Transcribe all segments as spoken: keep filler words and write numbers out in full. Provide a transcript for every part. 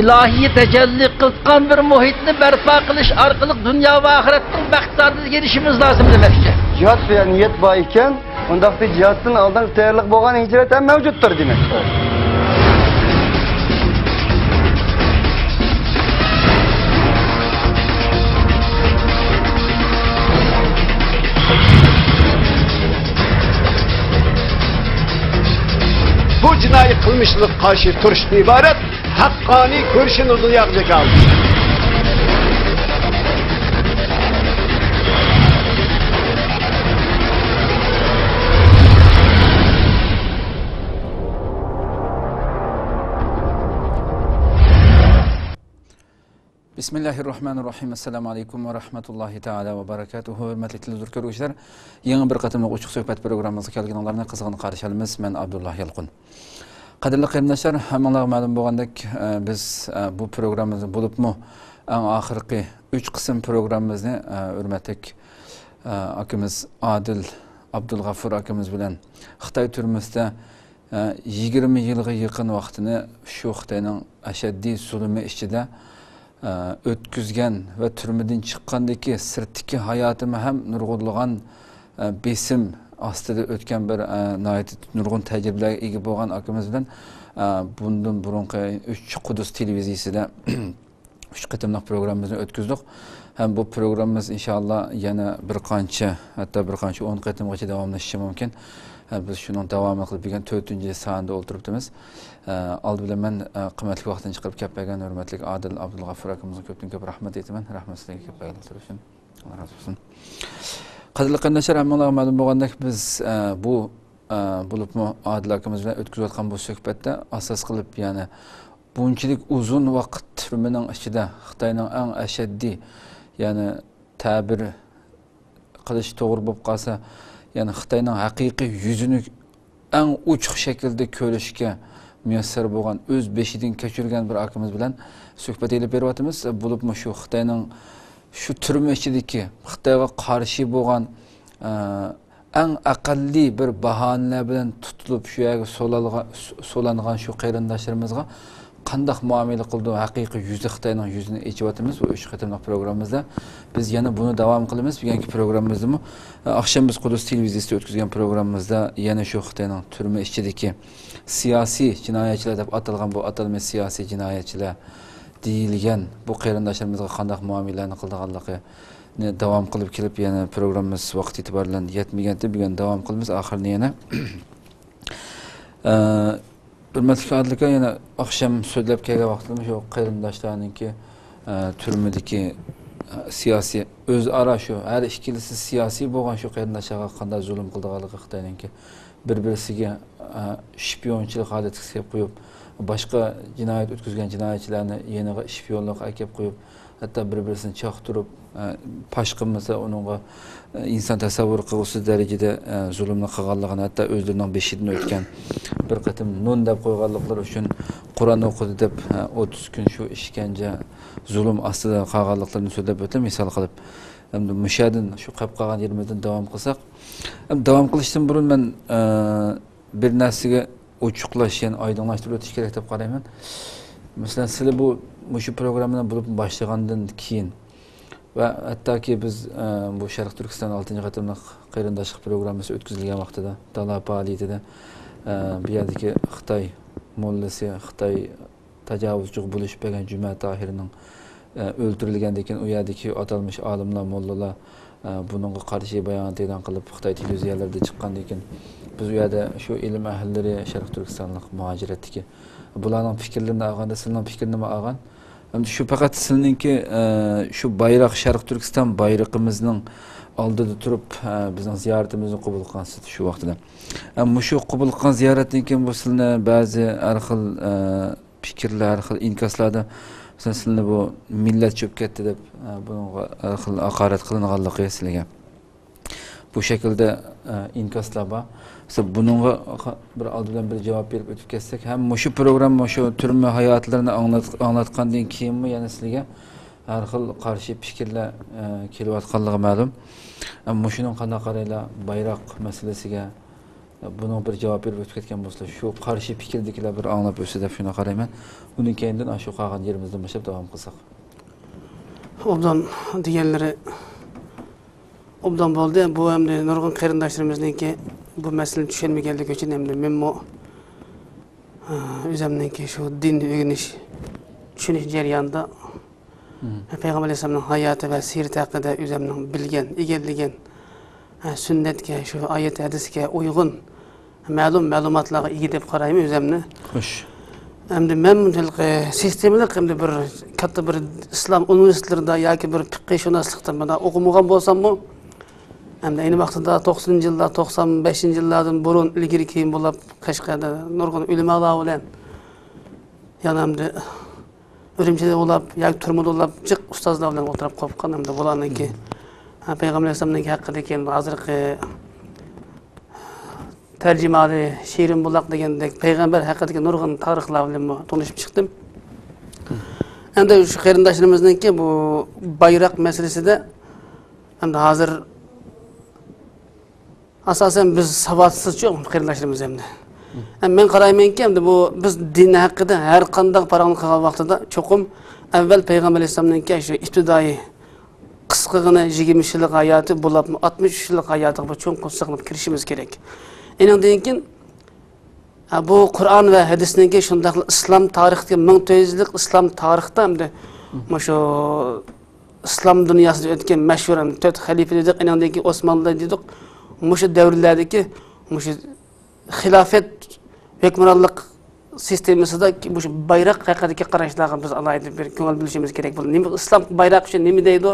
ئىلاھىي تەجەللى قىلغان بىر مۇھىتنى بەرپا قىلىش ئارقىلىق دۇنيا ۋە ئاخىرەتنىڭ بەختىدارلىقىغا ئېرىشىشىمىز لازىم دېمەكچى. جىھاد دېگەن نىيەت بار ئىكەن، ئۇنداقتا جىھادتىن ئالدىنقى تەييارلىق بولغان ھىجرەت ھەم مەۋجۇتتۇر دېمەكچى. بۇ جىنايى قىلمىشلىق قارشى تۇرۇشتىن ئىبارەت ھەققانىي كۈرىشىنى دۇنياغا جاكارلىدى. بىسمىللاھىررەھمانىررەھىم. ئەسسالامۇ ئەلەيكۇم ۋە رەھمەتۇللاھى تائالا ۋە بەرەكاتۇھۇ. ھۆرمەتلىك تېلېۋىزور كۆرگۈچىلەر، يېڭى بىر قېتىملىق ئوچۇق سۆھبەت پروگراممىمىزغا كەلگىنىڭلارنى قىزغىن قارشى ئالىمىز. مەن ئابدۇللا يالقۇن. قەدىرلىك قېرىنداشلار، ھەممىڭلارغا مەلۇم بولغاندەك، ئە، بىز، ئە، بۇ پروگراممىمىزنى بولۇپمۇ ئەڭ ئاخىرقى ئۈچ قىسىم پروگراممىمىزنى، ئە، ھۆرمەتلىك، ئە، ئاكىمىز ئادىل ئابدۇلغەفۇر ئاكىمىز بىلەن خىتاي تۈرمىسىدە، ئە، يىگىرمە يىلغا يېقىن ۋاقتىنى شۇ خىتاينىڭ ئەشەددىي زۇلۇمى ئىچىدە، ئە، ئۆتكۈزگەن ۋە تۈرمىدىن چىققاندىكى سىرتتىكى ھاياتىمۇ ھەم نۇرغۇنلىغان، ئە، بېسىم ئاستىدا ئۆتكەن بىر، ئە، ناھايىتى نۇرغۇن تەجرىبىلەرگە ئىگە بولغان ئاكىمىز بىلەن، ئە، بۇندىن بۇرۇنقى ئۈچ قۇدۇس تېلېۋىزىيىسىدە ئۈچ قېتىملىق پروگراممىمىزنى ئۆتكۈزدۇق. ھەم بۇ پروگراممىمىز ئىنشائاللا يەنە بىر قانچە، ھەتتا بىر قانچە ئون قېتىمغىچە داۋاملىشىشى مۇمكىن. ھە، بىز شۇنىڭ داۋامى قىلىپ بۈگۈن تۆتىنچى سانىدا ئولتۇرۇپتىمىز. ئە، ئالدى بىلەن مەن، ئە، قىممەتلىك ۋاقتىنى چىقىرىپ كەپ بەرگەن ھۆرمەتلىك ئادىل ئابدۇلغەفۇر ئاكىمىزغا كۆپتىن كۆپ رەھمەت ئېيتىمەن. رەھمەت سىلەرگە كەپ بەرگەنلىكلىرى ئۈچۈن. ئاللا رازى بولسۇن. قەدىرلىك قېرىنداشلار، ھەممىڭلارغا مەلۇم بولغاندەك، بىز، ئە، بۇ، ئە، بولۇپمۇ ئادىل ئاكىمىز بىلەن ئۆتكۈزۈۋاتقان بۇ سۆھبەتتە ئاساس قىلىپ، يەنى بۇنچىلىك ئۇزۇن ۋاقىت تۈرمىنىڭ ئىچىدە خىتاينىڭ ئەڭ ئەشەددىي، يەنى تەبىر قىلىش توغرا بولۇپ قالسا، يەنى خىتاينىڭ ھەقىقىي يۈزىنى ئەڭ ئوچۇق شەكىلدە كۆرۈشكە مۇيەسسەر بولغان، ئۆز بېشىدىن كەچۈرگەن بىر ئاكىمىز بىلەن سۆھبەت ئېلىپ بېرىۋاتىمىز. بولۇپمۇ شۇ خىتاينىڭ شۇ تۈرمە ئىچىدىكى، خىتايغا قارشى بولغان، ئە، ئەڭ ئەقەللىي بىر باھانىلەر بىلەن تۇتۇلۇپ، شۇ يەرگە سولالغا-، سولانغان شۇ قېرىنداشلىرىمىزغا قانداق مۇئامىلە قىلىدۇ؟ ھەقىقىي يۈزى، خىتاينىڭ يۈزىنى ئېچىۋاتىمىز بۇ ئۈچ قېتىملىق پروگراممىمىزدا. بىز يەنە بۇنى داۋام قىلىمىز. بۈگۈنكى پروگراممىزدىمۇ، ئە، ئاخشام بىز قۇدۇس تېلېۋىزىيىسىدا ئۆتكۈزگەن پروگراممىمىزدا يەنە شۇ خىتاينىڭ تۈرمە ئىچىدىكى سىياسىي جىنايەتچىلەر دەپ ئاتالغان بۇ ئاتالمىش سىياسىي جىنايەتچىلەر دېيىلگەن بۇ قېرىنداشلىرىمىزغا قانداق مۇئامىلىلەرنى قىلىدىغانلىقىنى داۋام قىلىپ كېلىپ، يەنە پروگراممىمىز ۋاقىت ئېتىبارى بىلەن يەتمىگەنتى، بۈگۈن داۋام قىلىمىز ئاخىرىنى يەنە. ئە، ھۆرمەتلىك ئادىل ئاكا، يەنە ئاخشام سۆزلەپ كەلگەن ۋاقتىمۇ شۇ قېرىنداشلارنىڭكى، ئە، تۈرمىدىكى، ئە، سىياسىي، ئۆزئارا شۇ ھەر ئىككىلىسى سىياسىي بولغان شۇ قېرىنداشلارغا قانداق زۇلۇم قىلىدىغانلىقى خىتاينىڭكى، بىر-بىرسىگە، ئە، شپىيونچىلىق ھالىتىگە سېلىپ قويۇپ، باشقا جىنايەت ئۆتكۈزگەن جىنايەتچىلەرنى يېنىغا شپىيونلۇققا ئەكەپ قويۇپ، ھەتتا بىر-بىرسىنى چاقتۇرۇپ، ئە، پاش قىلمىسا، ئۇنىڭغا، ئە، ئىنسان تەسەۋۋۇر قىلغۇسىز دەرىجىدە، ئە، زۇلۇمنى قىلغانلىقىنى، ھەتتا ئۆزلىرىنىڭ بېشىدىن ئۆتكەن بىر قېتىم نۇن دەپ قويغانلىقلىرى ئۈچۈن قۇرئان ئوقۇدى دەپ، ئە، ئوتتۇز كۈن شۇ ئىشكەنجە، زۇلۇم ئاستىدا قالغانلىقلىرىنى سۆزلەپ ئۆتتۈم، مىسال قىلىپ. ئەمدى مۇشۇ يەردىن شۇ قېلىپ قالغان يېرىمىزدىن داۋام قىلساق، ئەمدى داۋام قىلىشتىن بۇرۇن مەن، ئە، بىر نەرسىگە ئوچۇقلاش، يەنى ئايدىڭلاشتۇرۇپ ئۆتۈش كېرەك دەپ قارايمەن. مەسىلەن، سىلەر بۇ، مۇشۇ پروگراممىنى بولۇپ باشلىغاندىن كېيىن ۋە ھەتتاكى بىز، ئە، بۇ شەرقىي تۈركىستان ئالتىنچى قېتىملىق قېرىنداشلىق پروگراممىسى ئۆتكۈزۈلگەن ۋاقتىدا، دالا پائالىيىتىدە، ئە، بۇ يەردىكى خىتاي موللىسى، خىتاي تاجاۋۇزچىغا بولۇشۇپ بەرگەن جۈمە تاھىرنىڭ، ئە، ئۆلتۈرۈلگەندىن كېيىن، ئۇ يەردىكى ئاتالمىش ئالىملار، موللىلار، ئە، بۇنىڭغا قارشى بايانات ئېلان قىلىپ، خىتاي تېلېۋىزىيەلىرىدە چىققاندىن كېيىن، بىز ئۇ يەردە شۇ ئىلىم ئەھلىلىرى، شەرقىي تۈركىستانلىق مۇھاجىرەتتىكى، بۇلارنىڭ پىكىرلىرىنى ئالغاندا، سىلىنىڭ پىكرىنىمۇ ئالغان. ئەمدى شۇ پەقەت سىلىنىڭكى، ئە، شۇ بايراق، شەرقىي تۈركىستان بايرىقىمىزنىڭ ئالدىدا تۇرۇپ، ئە، بىزنىڭ زىيارىتىمىزنى قوبۇل قىلغانسىز شۇ ۋاقتىدا. ئە، مۇشۇ قوبۇل قىلغان زىيارەتتىن كېيىن بۇ سىلىنى بەزى ھەر خىل، ئە، پىكىرلەر، ھەر خىل ئىنكاسلاردا، مەسىلەن، سىلىنى بۇ مىللەت چۆپ كەتتى دەپ، ئە، بۇنىڭغا ھەر خىل ھاقارەت قىلىنغانلىقى سىلىگە. بۇ شەكىلدە، ئە، ئىنكاسلار بار. مەسىلەن، بۇنىڭغا بىر ئالدى بىلەن بىر جاۋاب بېرىپ ئۆتۈپ كەتسەك، ھەم مۇشۇ پروگرامما شۇ تۈرمە ھاياتلىرىنى ئاڭلات-، ئاڭلاتقاندىن كېيىنمۇ يەنە سىلىگە ھەر خىل قارشى پىكىرلەر، ئە، كېلىۋاتقانلىقى مەلۇم. ئە، مۇشۇنىڭ قانداق قارايلا، بايراق مەسىلىسىگە، بۇنىڭ بىر جاۋاب بېرىپ ئۆتۈپ كەتكەن بولسا، شۇ قارشى پىكىردىكىلەر بىر ئاڭلاپ ئۆتسە دەپ شۇنداق قارايمەن. ئۇنىڭ كەينىدىن ئاشۇ قالغان يېرىمىزدىن باشلاپ داۋام قىلساق. ئوبدان دېگەنلىرى ئوبدان بولدى. بۇ ئەمدى نۇرغۇن قېرىنداشلىرىمىزنىڭكى بۇ مەسىلىنى چۈشەنمىگەنلىكى ئۈچۈن ئەمدى مەنمۇ، ئە، ئۆزۈمنىڭكى شۇ دىن ئۆگىنىش، چۈشىنىش جەريانىدا پەيغەمبەر ئەلەيھىسسالامنىڭ ھاياتى ۋە سىيرىتى ھەققىدە ئۆزۈمنىڭ بىلگەن، ئىگىلىگەن، ھە، سۈننەتكە، شۇ ئايەت ھەدىسكە ئۇيغۇن مەلۇم مەلۇماتلارغا ئىگە دەپ قارايمەن ئۆزۈمنى. خوش. ئەمدى مەن ھېلىقى سىستېمىلىق ئەمدى بىر كاتتا بىر ئىسلام ئۇنىۋېرسىتېتلىرىدا ياكى بىر پىقىھشۇناسلىقتا مانا ئوقۇمىغان بولساممۇ، ئەمدى ئەينى ۋاقتىدا توقسىنىنچى يىللار، توقسان بەشىنچى يىللاردىن بۇرۇن ئىلگىرى كېيىن بولۇپ، قەشقەردە نۇرغۇن ئۆلىمالار بىلەن يەنە ئەمدى ئۈرۈمچىدە ئۇلاپ ياكى تۈرمىدە ئۇلاپ جىق ئۇستازلار بىلەن ئولتۇرۇپ قوپقان. ئەمدى بۇلارنىڭكى، ھە، پەيغەمبەر ئەلەيھىسسالامنىڭكى ھەققىدىكى ھازىرقى تەرجىمىھالى شېرىن بۇلاق دېگەندەك پەيغەمبەر ھەققىدىكى نۇرغۇن تارىخلار بىلەنمۇ تونۇشۇپ چىقتىم. ئەمدى شۇ قېرىنداشلىرىمىزنىڭكى بۇ بايراق مەسىلىسىدە ئەمدى ھازىر ئاساسەن بىز ساۋاتسىزچۇ قېرىنداشلىرىمىز ئەمدى. ئەمدى مەن قارايمەنكى، ئەمدى بۇ بىز دىن ھەققىدە ھەر قانداق پاراڭلار قىلغان ۋاقتىدا چوقۇم ئەۋۋەل پەيغەمبەر ئەلەيھىسسالامنىڭكى شۇ ئىپتىدائىي قىسقىغىنا يىگىرمە ئۈچ يىللىق ھاياتى، بولۇپمۇ ئاتمىش ئۈچ يىللىق ھاياتىغا بىر چوڭقۇر سىغىنىپ كىرىشىمىز كېرەك. ئېنىڭدىن كېيىن، ھە، بۇ قۇرئان ۋە ھەدىسنىڭكى شۇنداقلا ئىسلام تارىخىدىكى مىڭ تۆت يۈز يىللىق ئىسلام تارىختا ئەمدى مۇشۇ ئىسلام دۇنياسىدا ئۆتكەن مەشھۇر تۆت خەلىپە دېدۇق، ئېنىڭدىن كېيىن ئوسمانلى دېدۇق. مۇشۇ دەۋرلەردىكى مۇشۇ خىلاپەت ھۆكۈمرانلىق سىستېمىسىدا مۇشۇ بايراق ھەققىدىكى قاراشلارغا بىز ئالاھىدە بىر كۆڭۈل بۆلۈشىمىز كېرەك بولدى. نېمە ئىسلام بايراق ئۈچۈن نېمە دەيدۇ؟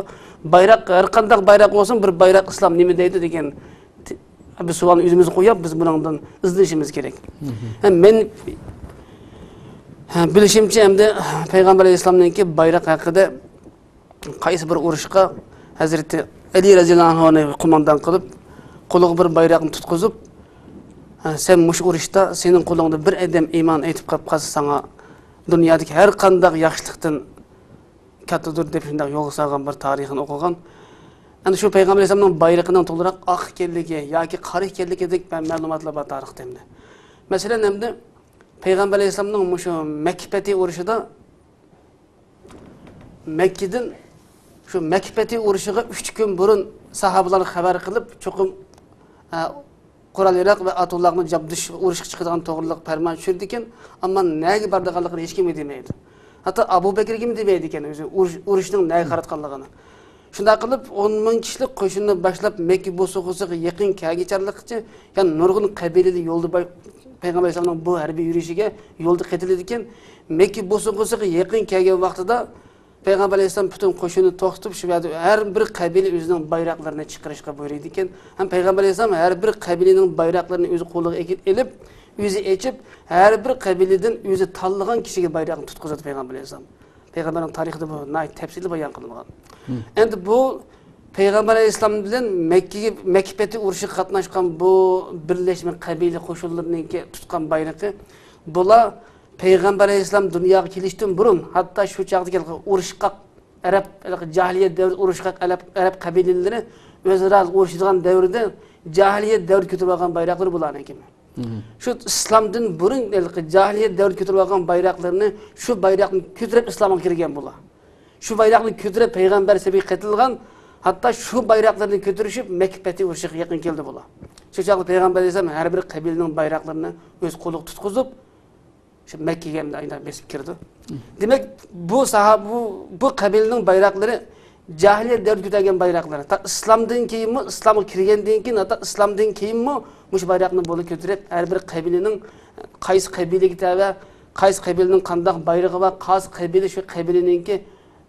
بايراق، ھەر قانداق بايراق بولسۇن، بىر بايراق ئىسلام نېمە دەيدۇ دېگەن بىر سوئالنى ئۆزىمىزگە قويۇپ، بىز بۇنىڭدىن ئىزدىنىشىمىز كېرەك. ھە، مەن، ھە، بىلىشىمچە، ئەمدى پەيغەمبەر ئەلەيھىسسالامنىڭكى بايراق ھەققىدە قايسى بىر ئۇرۇشقا ھەزرىتى ئەلى رەزىياللاھۇ ئەنھۇنى قوماندان قىلىپ، قولىغا بىر بايراقنى تۇتقۇزۇپ، ھە، سەن مۇشۇ ئۇرۇشتا سېنىڭ قولۇڭدا بىر ئادەم ئىمان ئېيتىپ قاپ قالسا، ساڭا دۇنيادىكى ھەر قانداق ياخشىلىقتىن كاتتىدۇر دەپ شۇنداق يولغا سالغان بىر تارىخىنى ئوقۇغان. ئەنە شۇ پەيغەمبەر ئەلەيھىسسالامنىڭ بايرىقىنىڭ تولىراق ئاق ئىكەنلىكى ياكى قارا ئىكەنلىكىدەك مە-، مەلۇماتلار بار تارىختا ئەمدى. مەسىلەن، ئەمدى پەيغەمبەر ئەلەيھىسسالامنىڭ مۇشۇ مەككە پەتھى ئۇرۇشىدا مەككىدىن، شۇ مەككە پەتھى ئۇرۇشىغا ئۈچ كۈن بۇرۇن ساھابىلارغا خەۋەر قىلىپ، چوقۇم، ئە، قورال-ياراغ ۋە ئات-ئولاقنى جابدۇش، ئۇرۇشقا چىقىدىغان توغرىلىق پەرمان چۈشۈرىدىكەن، ئەمما نەگە بارىدىغانلىقىنى ھېچكىمگە دېمەيدۇ. ھەتتا ئەبۇ بەكرىگىمۇ دېمەيدىكەن ئۆزى ئۇرۇش، ئۇرۇشنىڭ نەگە قاراتقانلىقىنى. شۇنداق قىلىپ، ئون مىڭ كىشىلىك قوشۇننى باشلاپ، مەككە بوسۇغىسىغا يېقىن كەلگۈچىلىككىچە يەنە نۇرغۇن قەبىلىلەر يولدا باي-، پەيغەمبەر ئەلەيھىسسالامنىڭ بۇ ھەربىي يۈرۈشىگە يولدا قېتىلىدىكەن. مەككە بوسۇغىسىغا يېقىن كەلگەن ۋاقتىدا پەيغەمبەر ئەلەيھىسسالام پۈتۈن قوشۇننى توختىتىپ، شۇ يەردە ھەر بىر قەبىلە ئۆزىنىڭ بايراقلىرىنى چىقىرىشقا بۇيرۇيدىكەن. ھەم پەيغەمبەر ئەلەيھىسسالام ھەر بىر قەبىلىنىڭ بايراقلىرىنى ئۆزى قولىغا ئېكىپ ئېلىپ، ئۆزى ئېچىپ، ھەر بىر قەبىلىدىن ئۆزى تاللىغان كىشىگە بايراقنى تۇتقۇزىدۇ پەيغەمبەر ئەلەيھىسسالام. پەيغەمبەرنىڭ تارىخىدا بۇ ناھايىتى تەپسىلىي بايان قىلىنغان. مم. ئەمدى بۇ پەيغەمبەر ئەلەيھىسسالام بىلەن مەككىگە، مەككە پەتھى ئۇرۇشىغا قاتناشقان بۇ بىرلەشمە قەبىلە قوشۇنلىرىنىڭكى تۇتقان بايرىقى، بۇلار پەيغەمبەر ئەلەيھىسسالام دۇنياغا كېلىشتىن بۇرۇن، ھەتتا شۇ چاغدىكى ئۇرۇشقاق ئەرەب، جاھىلىيە دەۋرى ئۇرۇشقاق ئەرەب، ئەرەب قەبىلىلىرى ئۆزئارا ئۇرۇشىدىغان دەۋردە جاھىلىيە دەۋرى كۆتۈرۈپ ئالغان بايراقلىرى بۇلارنىڭكى. مم. شۇ ئىسلامدىن بۇرۇن ھېلىقى جاھىلىيە دەۋرى كۆتۈرۈپ ئالغان بايراقلىرىنى شۇ بايراقنى كۆتۈرۈپ ئىسلامغا كىرگەن بۇلار. شۇ بايراقنى كۆتۈرۈپ پەيغەمبەر سەپىگە قېتىلغان، ھەتتا شۇ بايراقلىرىنى كۆتۈرۈشۈپ مەككە پەتھى ئۇرۇشىغا يېقىن كەلدى بۇلار. شۇ چاغدا پەيغەمبەر ئەلەيھىسسالام ھەر بىر قەبىلىنىڭ بايراقلىرىنى ئۆز قولىغا تۇتقۇزۇپ، شۇ مەككىگە ئەمدى ئايلاپ بېسىپ كىرىدۇ. دېمەك، بۇ ساھا-، بۇ، بۇ قەبىلىنىڭ بايراقلىرى جاھىلىيەت دەۋرىدە كۆتەرگەن بايراقلىرى. تا ئىسلامدىن كېيىنمۇ، ئىسلامغا كىرگەندىن كېيىن، ھەتتا ئىسلامدىن كېيىنمۇ مۇشۇ بايراقنى بۇلار كۆتۈرۈپ، ھەر بىر قەبىلىنىڭ قايسى قەبىلىگە تەۋە، قايسى قەبىلىنىڭ قانداق بايرىقى بار، قايسى قەبىلە شۇ قەبىلىنىڭكى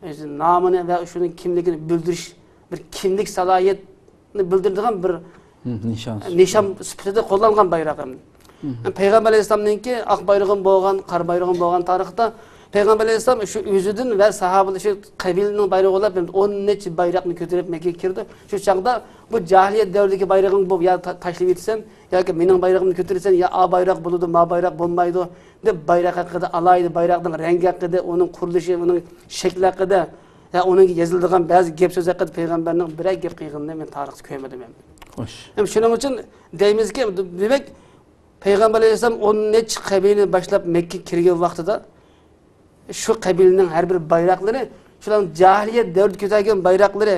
ئۆزى نامىنى ۋە شۇنىڭ كىملىكىنى بىلدۈرۈش، بىر كىملىك سالاھىيەتنى بىلدۈرىدىغان بىر ھىم، نىشان. نىشان سۈپىتىدە قوللانغان بايراق ئەمدى. ھىم. پەيغەمبەر ئەلەيھىسسالامنىڭكى ئاق بايرىقىمۇ بولغان، قارا بايرىقىمۇ بولغان تارىختا پەيغەمبەر ئەلەيھىسسالام شۇ ئۆزىدىن ۋە ساھابىلىرى شۇ قەبىلىنىڭ بايرىقى بولۇپ، ئون نەچچە بايراقنى كۆتۈرۈپ مەككىگە كىردى. شۇ چاغدا بۇ جاھىلىيەت دەۋرىدىكى بايرىقىڭ بۇ، يا تا-، تاشلىۋېتىسەن، ياكى مېنىڭ بايرىقىمنى كۆتۈرىسەن، يا ئا بايراق بولىدۇ، ما بايراق بولمايدۇ، دەپ بايراق ھەققىدە، ئالاھىدە بايراقنىڭ رەڭگى ھەققىدە، ئۇنىڭ قۇرۇلۇشى، ئۇنىڭ شەكلى ھەققىدە، يا ئۇنىڭ يېزىلىدىغان بەزى گەپ سۆز ھەققىدە پەيغەمبەرنىڭ بىرەر گەپ قىلغىنىنى مەن تارىختا كۆرمىدىم ئەمدى. خوش. ھەم شۇنىڭ ئۈچۈن دەيمىزكى، دېمەك، پەيغەمبەر ئەلەيھىسسالام ئون نەچچە قەبىلىنى باشلاپ مەككىگە كىرگەن ۋاقتىدا، شۇ قەبىلىنىڭ ھەر بىر بايراقلىرى، شۇلارنىڭ جاھىلىيەت دەۋرىدە كۆتەرگەن بايراقلىرى،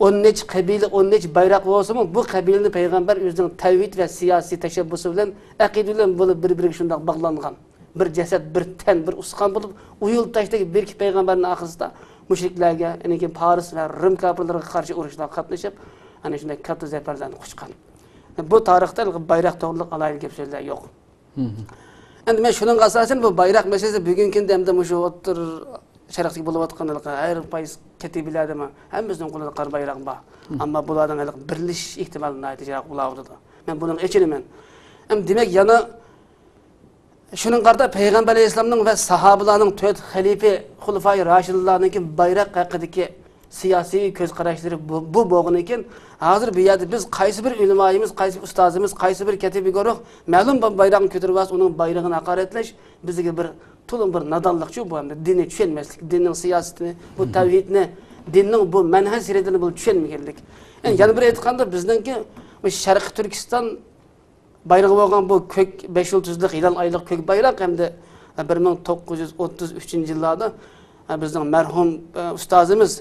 ئون نەچچە قەبىلە، ئون نەچچە بايراق بولسىمۇ، بۇ قەبىلىنى پەيغەمبەر ئۆزىنىڭ تەۋھىد ۋە سىياسىي تەشەببۇسى بىلەن، ئەقىدە بىلەن بولۇپ بىر-بىرىگە شۇنداق باغلانغان. بىر جەسەت، بىر تەن، بىر ئۇستىخان بولۇپ، ئويۇلۇپ تاشتەك بىرىكىپ پەيغەمبەرنىڭ ئارقىسىدا مۇشرىكلارغا، ئاندىن كېيىن پارس ۋە رىم كاپىرلىرىغا قارشى ئۇرۇشلارغا قاتنىشىپ، ئەنە شۇنداق كاتتا زەپەرلەرنى قۇچقان. بۇ تارىختا بايراق توغرىلىق ئالاھىدە گەپ سۆزلەر يوق. ئەمدى مەن شۇنىڭغا ئاساسەن بۇ بايراق مەسىلىسى بۈگۈنكى كۈندە ئەمدى مۇشۇ ئوتتۇرا شەرقتە بولۇۋاتقان ھەر قايسى كەتىبىلەردىمۇ ھەممىسىنىڭ قولىدا قارا بايراق بار. ئەمما بۇلارنىڭ ھېلىقى بىرلىشىش ئېھتىمالى ناھايىتى يىراق بولۇۋاتىدۇ. مەن بۇنىڭغا ئېچىنىمەن. ئەمدى دېمەك يەنە شۇنىڭغا قارىتا پەيغەمبەر ئەلەيھىسسالامنىڭ ۋە ساھابىلارنىڭ تۆت خەلىپە خۇلىفائى راشىدىنلارنىڭكى بايراق ھەققىدىكى سىياسىي كۆز قاراشلىرى بۇ، بۇ بولغىنىكەن، ھازىر بۇ يەردە بىز قايسى بىر ئۆلىمايىمىز، قايسى بىر ئۇستازىمىز، قايسى بىر كەتىبى گۇرۇھ مەلۇم بىر بايراقنى كۆتۈرۈپ ئالسا، ئۇنىڭ بايرىقىنى ھاقارەتلەش بىزگە بىر تولىمۇ بىر نادانلىقچۇ بۇ ئەمدى دىننى چۈشەنمەسلىك، دىننىڭ سىياسىتىنى، بۇ تەۋھىدنى، دىننىڭ بۇ مەنھەج سىرىتىنى بۇ چۈشەنمىگەنلىك. يەنە بىر ئېيتقاندا بىزنىڭكى بۇ شەرقىي تۈركىستان بايرىقى بولغان بۇ كۆك بەش يۇلتۇزلۇق ھىلال ئايلىق كۆك بايراق ھەمدە بىر مىڭ توققۇز يۈز ئوتتۇز ئۈچىنچى يىللاردا بىزنىڭ مەرھۇم ئۇستازىمىز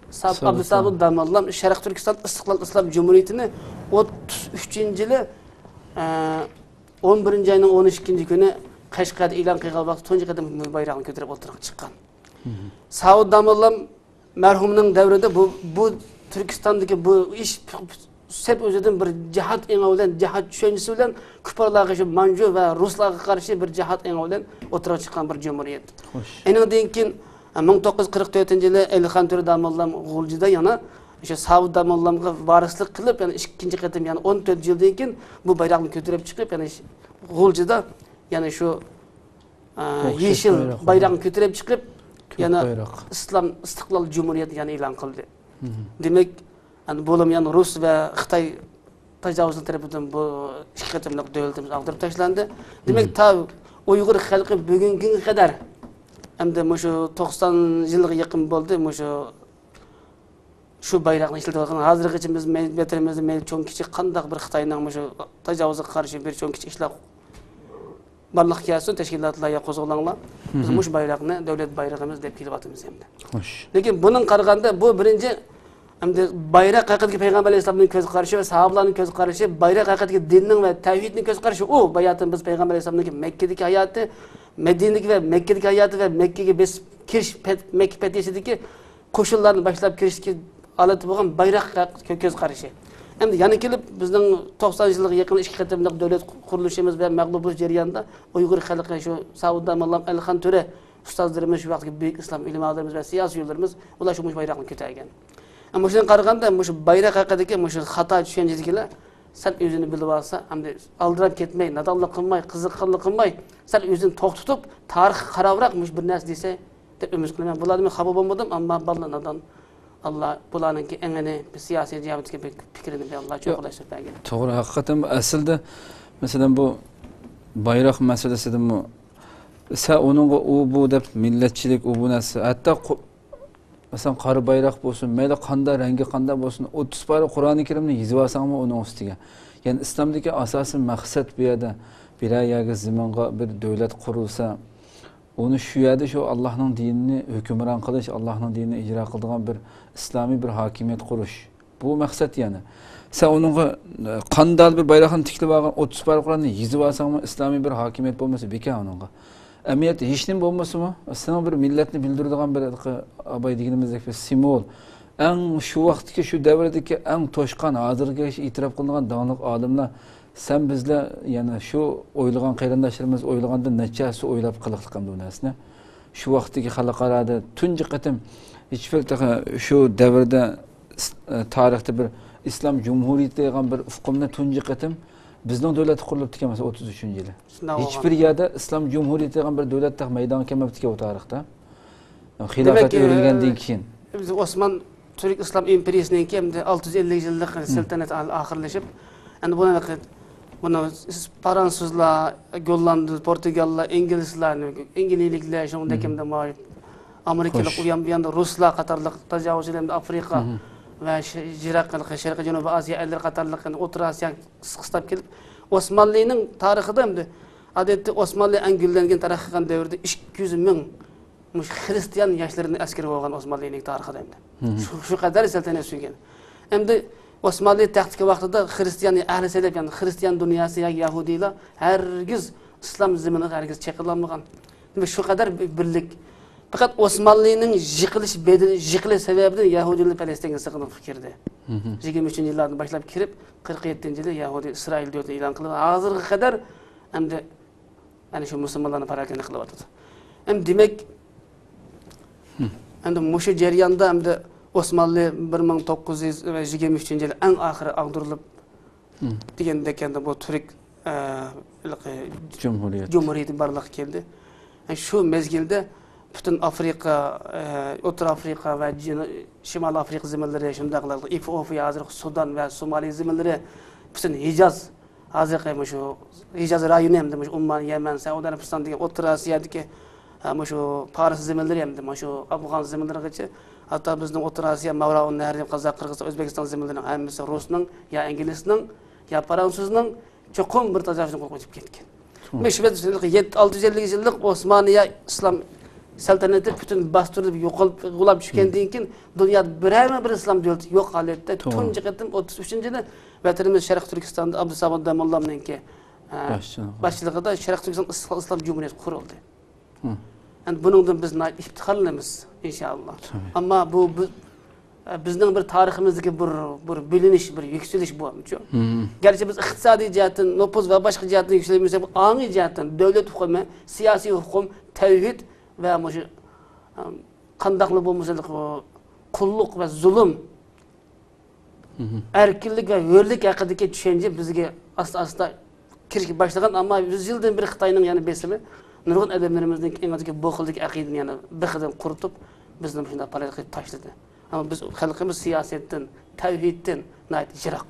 سابىت سابىت ئابدۇسابىت داموللام شەرقىي تۈركىستان ئىستىقلال ئىسلام جۇمھۇرىيىتىنى ئوتتۇز ئۈچىنچى يىلى ئون بىرىنچى ئاينىڭ ئون ئىككىنچى كۈنى قەشقەردە ئېلان قىلغان ۋاقىتتا تۇنجى قېتىم بۇ بايراقنى كۆتۈرۈپ ئوتتۇرىغا چىققان. سابىت داموللام مەرھۇمنىڭ دەۋرىدە بۇ، بۇ تۈركىستاندىكى بۇ ئىش سەپ ئۆزىدىن بىر جىھاد ئېڭى بىلەن، جىھاد چۈشەنچىسى بىلەن كۇپپارلارغا، شۇ مانجۇ ۋە رۇسلارغا قارشى بىر جىھاد ئېڭى بىلەن ئوتتۇرىغا چىققان بىر جۇمھۇرىيەت. خوش. ئېنىڭدىن كېيىن، مىڭ توققۇز يۈز قىرىق تۆتىنچى يىلى ئەلىخان تۆرە داموللام غۇلجىدا يەنە شۇ سابىت داموللامغا ۋارىسلىق قىلىپ، يەنە ئىككىنچى قېتىم، يەنە ئون تۆت يىلدىن كېيىن بۇ بايراقنى كۆتۈرۈپ چىقىپ، يەنە غۇلجىدا يەنە شۇ ئە، ئوخشاش يېشىل بايراق بايراقنى كۆتۈرۈپ چىقىپ، كۆك يەنە بايراق. ئىسلام ئىستىقلال جۇمھۇرىيىتى يەنە ئېلان قىلدى. دېمەك، ئەمدى بۇلىمۇ يەنە رۇس ۋە خىتاي تاجاۋۇزچىلىرى تەرىپىدىن بۇ ئىككى قېتىملىق دۆلىتىمىز ئاغدۇرۇپ تاشلاندى. دېمەك، تا ئۇيغۇر خەلقى بۈگۈنكى كۈنگە قەدەر، ئەمدى مۇشۇ توقسان يىلغا يېقىن بولدى، مۇشۇ شۇ بايراقنى ئىشلىتىۋاتقان، ھازىرغىچە بىز مەي-، ۋەتىنىمىزدە مەيلى چوڭ كىچىك قانداق بىر خىتاينىڭ مۇشۇ تاجاۋۇزىغا قارشى بىر چوڭ كىچىك ئىشلار بارلىققا كەلسۇن، تەشكىلاتلار يا قوزغىلىڭلار. بىز مۇشۇ بايراقنى دۆلەت بايرىقىمىز دەپ كېلىۋاتىمىز ئەمدى. خوش. لېكىن بۇنىڭغا قارىغاندا بۇ بىرىنچى ئەمدى بايراق ھەققىدىكى پەيغەمبەر ئەلەيھىسسالامنىڭ كۆز قارىشى ۋە ساھابىلارنىڭ كۆز قارىشى، بايراق ھەققىدىكى دىننىڭ ۋە تەۋھىدنىڭ كۆز قارىشى، ئۇ باياتىن بىز پەيغەمبەر ئەلەيھىسسالامنىڭكى مەككىدىكى ھاياتى، مەدىنىدىكى ۋە مەككىدىكى ھاياتى ۋە مەككىگە بېسىپ كىرىش، پەت-، مەككە پەتھىسىدىكى قوشۇنلارنى باشلاپ كىرىشتىكى ھالەتتە بولغان بايراق كۆ-، كۆز قارىشى. ئەمدى يەنە كېلىپ بىزنىڭ توقسان يىلغا يېقىن ئىككى قېتىملىق دۆلەت قۇرۇلۇشىمىز ۋە مەغلۇپ بولۇش جەريانىدا ئۇيغۇر خەلقى شۇ سابىت داموللام، ئەلىخان تۆرە ئۇستازلىرىمىز، شۇ ۋاقىتتىكى بۈيۈك ئىسلام ئۆلىمالىرىمىز ۋە سىياسىيونلىرىمىز ئۇلار شۇ مۇشۇ بايراقنى كۆتەرگەن. ئەمما شۇنىڭغا قارىغاندا مۇشۇ بايراق ھەققىدىكى مۇشۇ خاتا چۈشەنچىدىكىلەر سەل ئۆزىنى بىلىۋالسا، ئەمدى ئالدىراپ كەتمەي، نادانلىق قىلماي، قىزىققانلىق قىلماي، سەل ئۆزىنى توختىتىپ، تارىخقا قاراپراق مۇشۇ بىر نەرسە دېسە، دەپ ئۈمىد قىلىمەن. بۇلاردىن مەن خاپا بولمىدىم، ئەمما بالىلار نادان. ئاللا بۇلارنىڭكى ئەڭىنى بىر سىياسىي جەھەتتىكى بىر پىكرىنى بىر ئاللا ياق، چوڭقۇرلاشتۇرۇپ بەرگىن. توغرا، ھەقىقەتەن ئەسلىدە، مەسىلەن، بۇ بايراق مەسىلىسىدىمۇ، سەن ئۇنىڭغا ئۇ، بۇ دەپ مىللەتچىلىك، ئۇ، بۇ نەرسە، ھەتتا قو-، مەسىلەن، قارا بايراق بولسۇن، مەيلى قانداق، رەڭگى قانداق بولسۇن، ئوتتۇز پارە قۇرئانى كەرىمنى يېزىۋالساڭمۇ ئۇنىڭ ئۈستىگە. يەنى ئىسلامدىكى ئاساسىي مەقسەت بۇ يەردە بىرەر يەرگە، زېمىنغا بىر دۆلەت قۇرۇلسا، ئۇنى شۇ يەردە شۇ ئاللاھنىڭ دىنىنى ھۆكۈمران قىلىش، ئاللاھنىڭ دىنىنى ئىجرا قىلىدىغان بىر ئىسلامىي بىر ھاكىمىيەت قۇرۇش. بۇ مەقسەت يەنى. سەن ئۇنىڭغا، ئە، قانداق بىر بايراقنى تىكلىۋالغان، ئوتتۇز پارە قۇرئاننى يېزىۋالساڭمۇ، ئىسلامىي بىر ھاكىمىيەت بولمىسا بىكار ئۇنىڭغا. ئەمەلىيەتتە ھېچنېمە بولمىسىمۇ، سېنىڭ بىر مىللەتنى بىلدۈرىدىغان بىر، ئاباي دېگىنىمىزدەك بىر سىمۋول. ئەڭ شۇ ۋاقىتتىكى، شۇ دەۋردىكى ئەڭ توشقان، ھازىرغىچە ئېتىراپ قىلىنغان داڭلىق ئالىملار، سەن بىزلەر يەنە شۇ ئويلىغان قېرىنداشلىرىمىز ئويلىغاندىن نەچچە ھەسسە ئويلاپ قىلىقلىق ئەمدى بۇ نەرسىنى. شۇ ۋاقىتتىكى خەلقئارادا تۇنجى قېتىم ھېچبىر تېخى شۇ دەۋردە ئىس-، تارىختا بىر ئىسلام جۇمھۇرىيىتى دېگەن بىر ئۇقۇمنى تۇنجى قېتىم بىزنىڭ دۆلەتتە قۇرۇلۇپتىكەن، مەسىلەن، ئوتتۇز ئۈچىنچى يىلى. شۇنداق بولغان. ھېچبىر يەردە ئىسلام جۇمھۇرىيىتى دېگەن بىر دۆلەت تېخى مەيدانغا كەلمەپتىكەن ئۇ تارىختا. خىلاپەت دېمەك، ئۆرۈلگەندىن ئە، كېيىن. بىز ئوسمان تۈرك ئىسلام ئىمپېرىيىسىنىڭكى ئەمدى ئالتە يۈز ئەللىك يىللىق سەلتەنەت ئا-، ئاخىرلىشىپ، ئەمدى بۇنى، بۇنى فرانسۇزلار، گوللاندلار، پورتۇگاللار، ئىنگلىزلار، ئىنگلىيىلىكلەر، شۇنىڭدەك ئەمدى ماۋۇ ئامېرىكىلىق، خوش. ئۇيان بۇياندا رۇسلار قاتارلىق تاجاۋۇزچىلار ئەمدى ئافرىقا ۋە ش-، يىراق شەرقىي جەنۇبىي ئاسىيا ئەللىرى قاتارلىق ئەمدى ئوتتۇرا ئاسىيا قىستاپ كېلىپ، ئوسمانلىنىڭ تارىخىدا ئەمدى، ئادەتتە ئوسمانلى ئەڭ گۈللەنگەن، تەرەققىي قىلغان دەۋردە ئىككى يۈز مىڭ مۇشۇ خىرىستىيان ياشلىرىنىڭ ئەسكىرى بولغان ئوسمانلىنىڭ تارىخىدا ئەمدى. شۇ، شۇ قەدەر سەلتەنەت سۈرگەن. ئەمدى ئوسمانلى تەختتىكى ۋاقتىدا خىرىستىيان، ئەھلى سەلەف، يەنى خىرىستىيان دۇنياسى ياكى يەھۇدىيلار ھەرگىز ئىسلام زېمىنىغا ھەرگىز چېقىلالمىغان. دېمەك، شۇ قەدەر بىرلىك. پەقەت ئوسمانلىنىڭ يىقىلىش بەدىلى، يىقىلىش سەۋەبىدىن يەھۇدىيلار پەلەستىنگە سىقىنىپ كىردى. يىگىرمە ئۈچىنچى يىللاردىن باشلاپ كىرىپ، قىرىق يەتتىنچى يىلى يەھۇدىي ئىسرائىل دۆلىتىنى ئېلان قىلىپ، ھازىرغا قەدەر ئەمدى، يەنى شۇ مۇسۇلمانلارنى پاراكەندە قىلىۋاتىدۇ. ئەمدى دېمەك، ئەمدى مۇشۇ جەرياندا ئەمدى ئوسمانلى بىر مىڭ توققۇز يۈز يىگىرمە ئۈچىنچى يىلى ئەڭ ئاخىرى ئاغدۇرۇلۇپ، دېگەندەك، ئەمدى بۇ تۈرك، ئە، ھېلىقى جۇمھۇرىيەت. جۇمھۇرىيىتى بارلىققا كەلدى. شۇ مەزگىلدە پۈتۈن ئافرىقا، ئە، ئوتتۇرا ئافرىقا ۋە جەنۇ-، شىمالىي ئافرىقا زېمىنلىرى، شۇنداقلا ئېفىئوپىيە، ھازىرقى سۇدان ۋە سومالى زېمىنلىرى، پۈتۈن ھىجاز، ھازىرقى مۇشۇ ھىجاز رايونى ھەمدە مۇشۇ ئۇممان، يەمەن، سەئۇدى ئەرەبىستان دېگەن ئوتتۇرا ئاسىيادىكى، ئە، مۇشۇ پارس زېمىنلىرى ھەمدە مۇشۇ ئافغان زېمىنلىرىغىچە، ھەتتا بىزنىڭ ئوتتۇرا ئاسىيا، ماۋراۇن نەھرى، قازاق، قىرغىزىستان، ئۆزبېكىستان زېمىنلىرىنىڭ ھەممىسى رۇسنىڭ يا ئىنگلىزنىڭ يا فرانسۇزنىڭ چوقۇم بىر تاجاۋۇزىنى قولغا كېلىپ كەتكەن. مۇشۇ يەتتە، ئالتە يۈز ئەللىك يىللىق ئوسمانىيە ئىسلام سەلتەنىتى پۈتۈن باستۇرۇلۇپ، يوقىلىپ، غۇلاپ چۈشكەندىن كېيىن، دۇنيادا بىرەرمۇ بىر ئىسلام دۆلىتى يوق ھالەتتە تۇنجى قېتىم ئوتتۇز ئۈچىنچى يىلى ۋەتىنىمىز شەرقىي تۈركىستاندا ئابدۇسامەت داموللامنىڭكى، ئە، باشچىلىقىدا شەرقىي تۈركىستان ئىسلام جۇمھۇرىيىتى قۇرۇلدى. ئەمدى بۇنىڭدىن بىز ناھايىتى ئىپتىخارلىنىمىز، ئىنشائاللا. ئەمما بۇ، بۇ، ئە، بىزنىڭ بىر تارىخىمىزدىكى بىر، بىر بۆلۈنۈش، بىر يۈكسىلىش بۇ، شۇ. گەرچە بىز ئىقتىسادىي جەھەتتىن، نوپۇز ۋە باشقا جەھەتتىن يۈكسىلەلمىسەك، ئاڭى جەھەتتىن، دۆلەت ھوقۇقى، سىياسىي ھوقۇق، تەۋھىد ۋە مۇشۇ، ئە، قانداقلا بولمىسۇن، قۇللۇق ۋە زۇلۇم، ئەركىنلىك ۋە ھۆرلۈك ھەققىدىكى چۈشەنچە بىزگە ئاستا-ئاستا كىرىشكە باشلىغان، ئەمما يۈز يىلدىن بېرى خىتاينىڭ يەنە بېسىمى نۇرغۇن ئادەملىرىمىزنىڭ ئېڭىدىكى بۇ خىلدىكى ئەقىدىنى يەنە بىخىدىن قۇرۇتۇپ، بىزنى مۇشۇنداق پالاكەت قىلىپ تاشلىدى. ئەمما بىز خەلقىمىز سىياسەتتىن، تەۋھىدتىن ناھايىتى يىراق.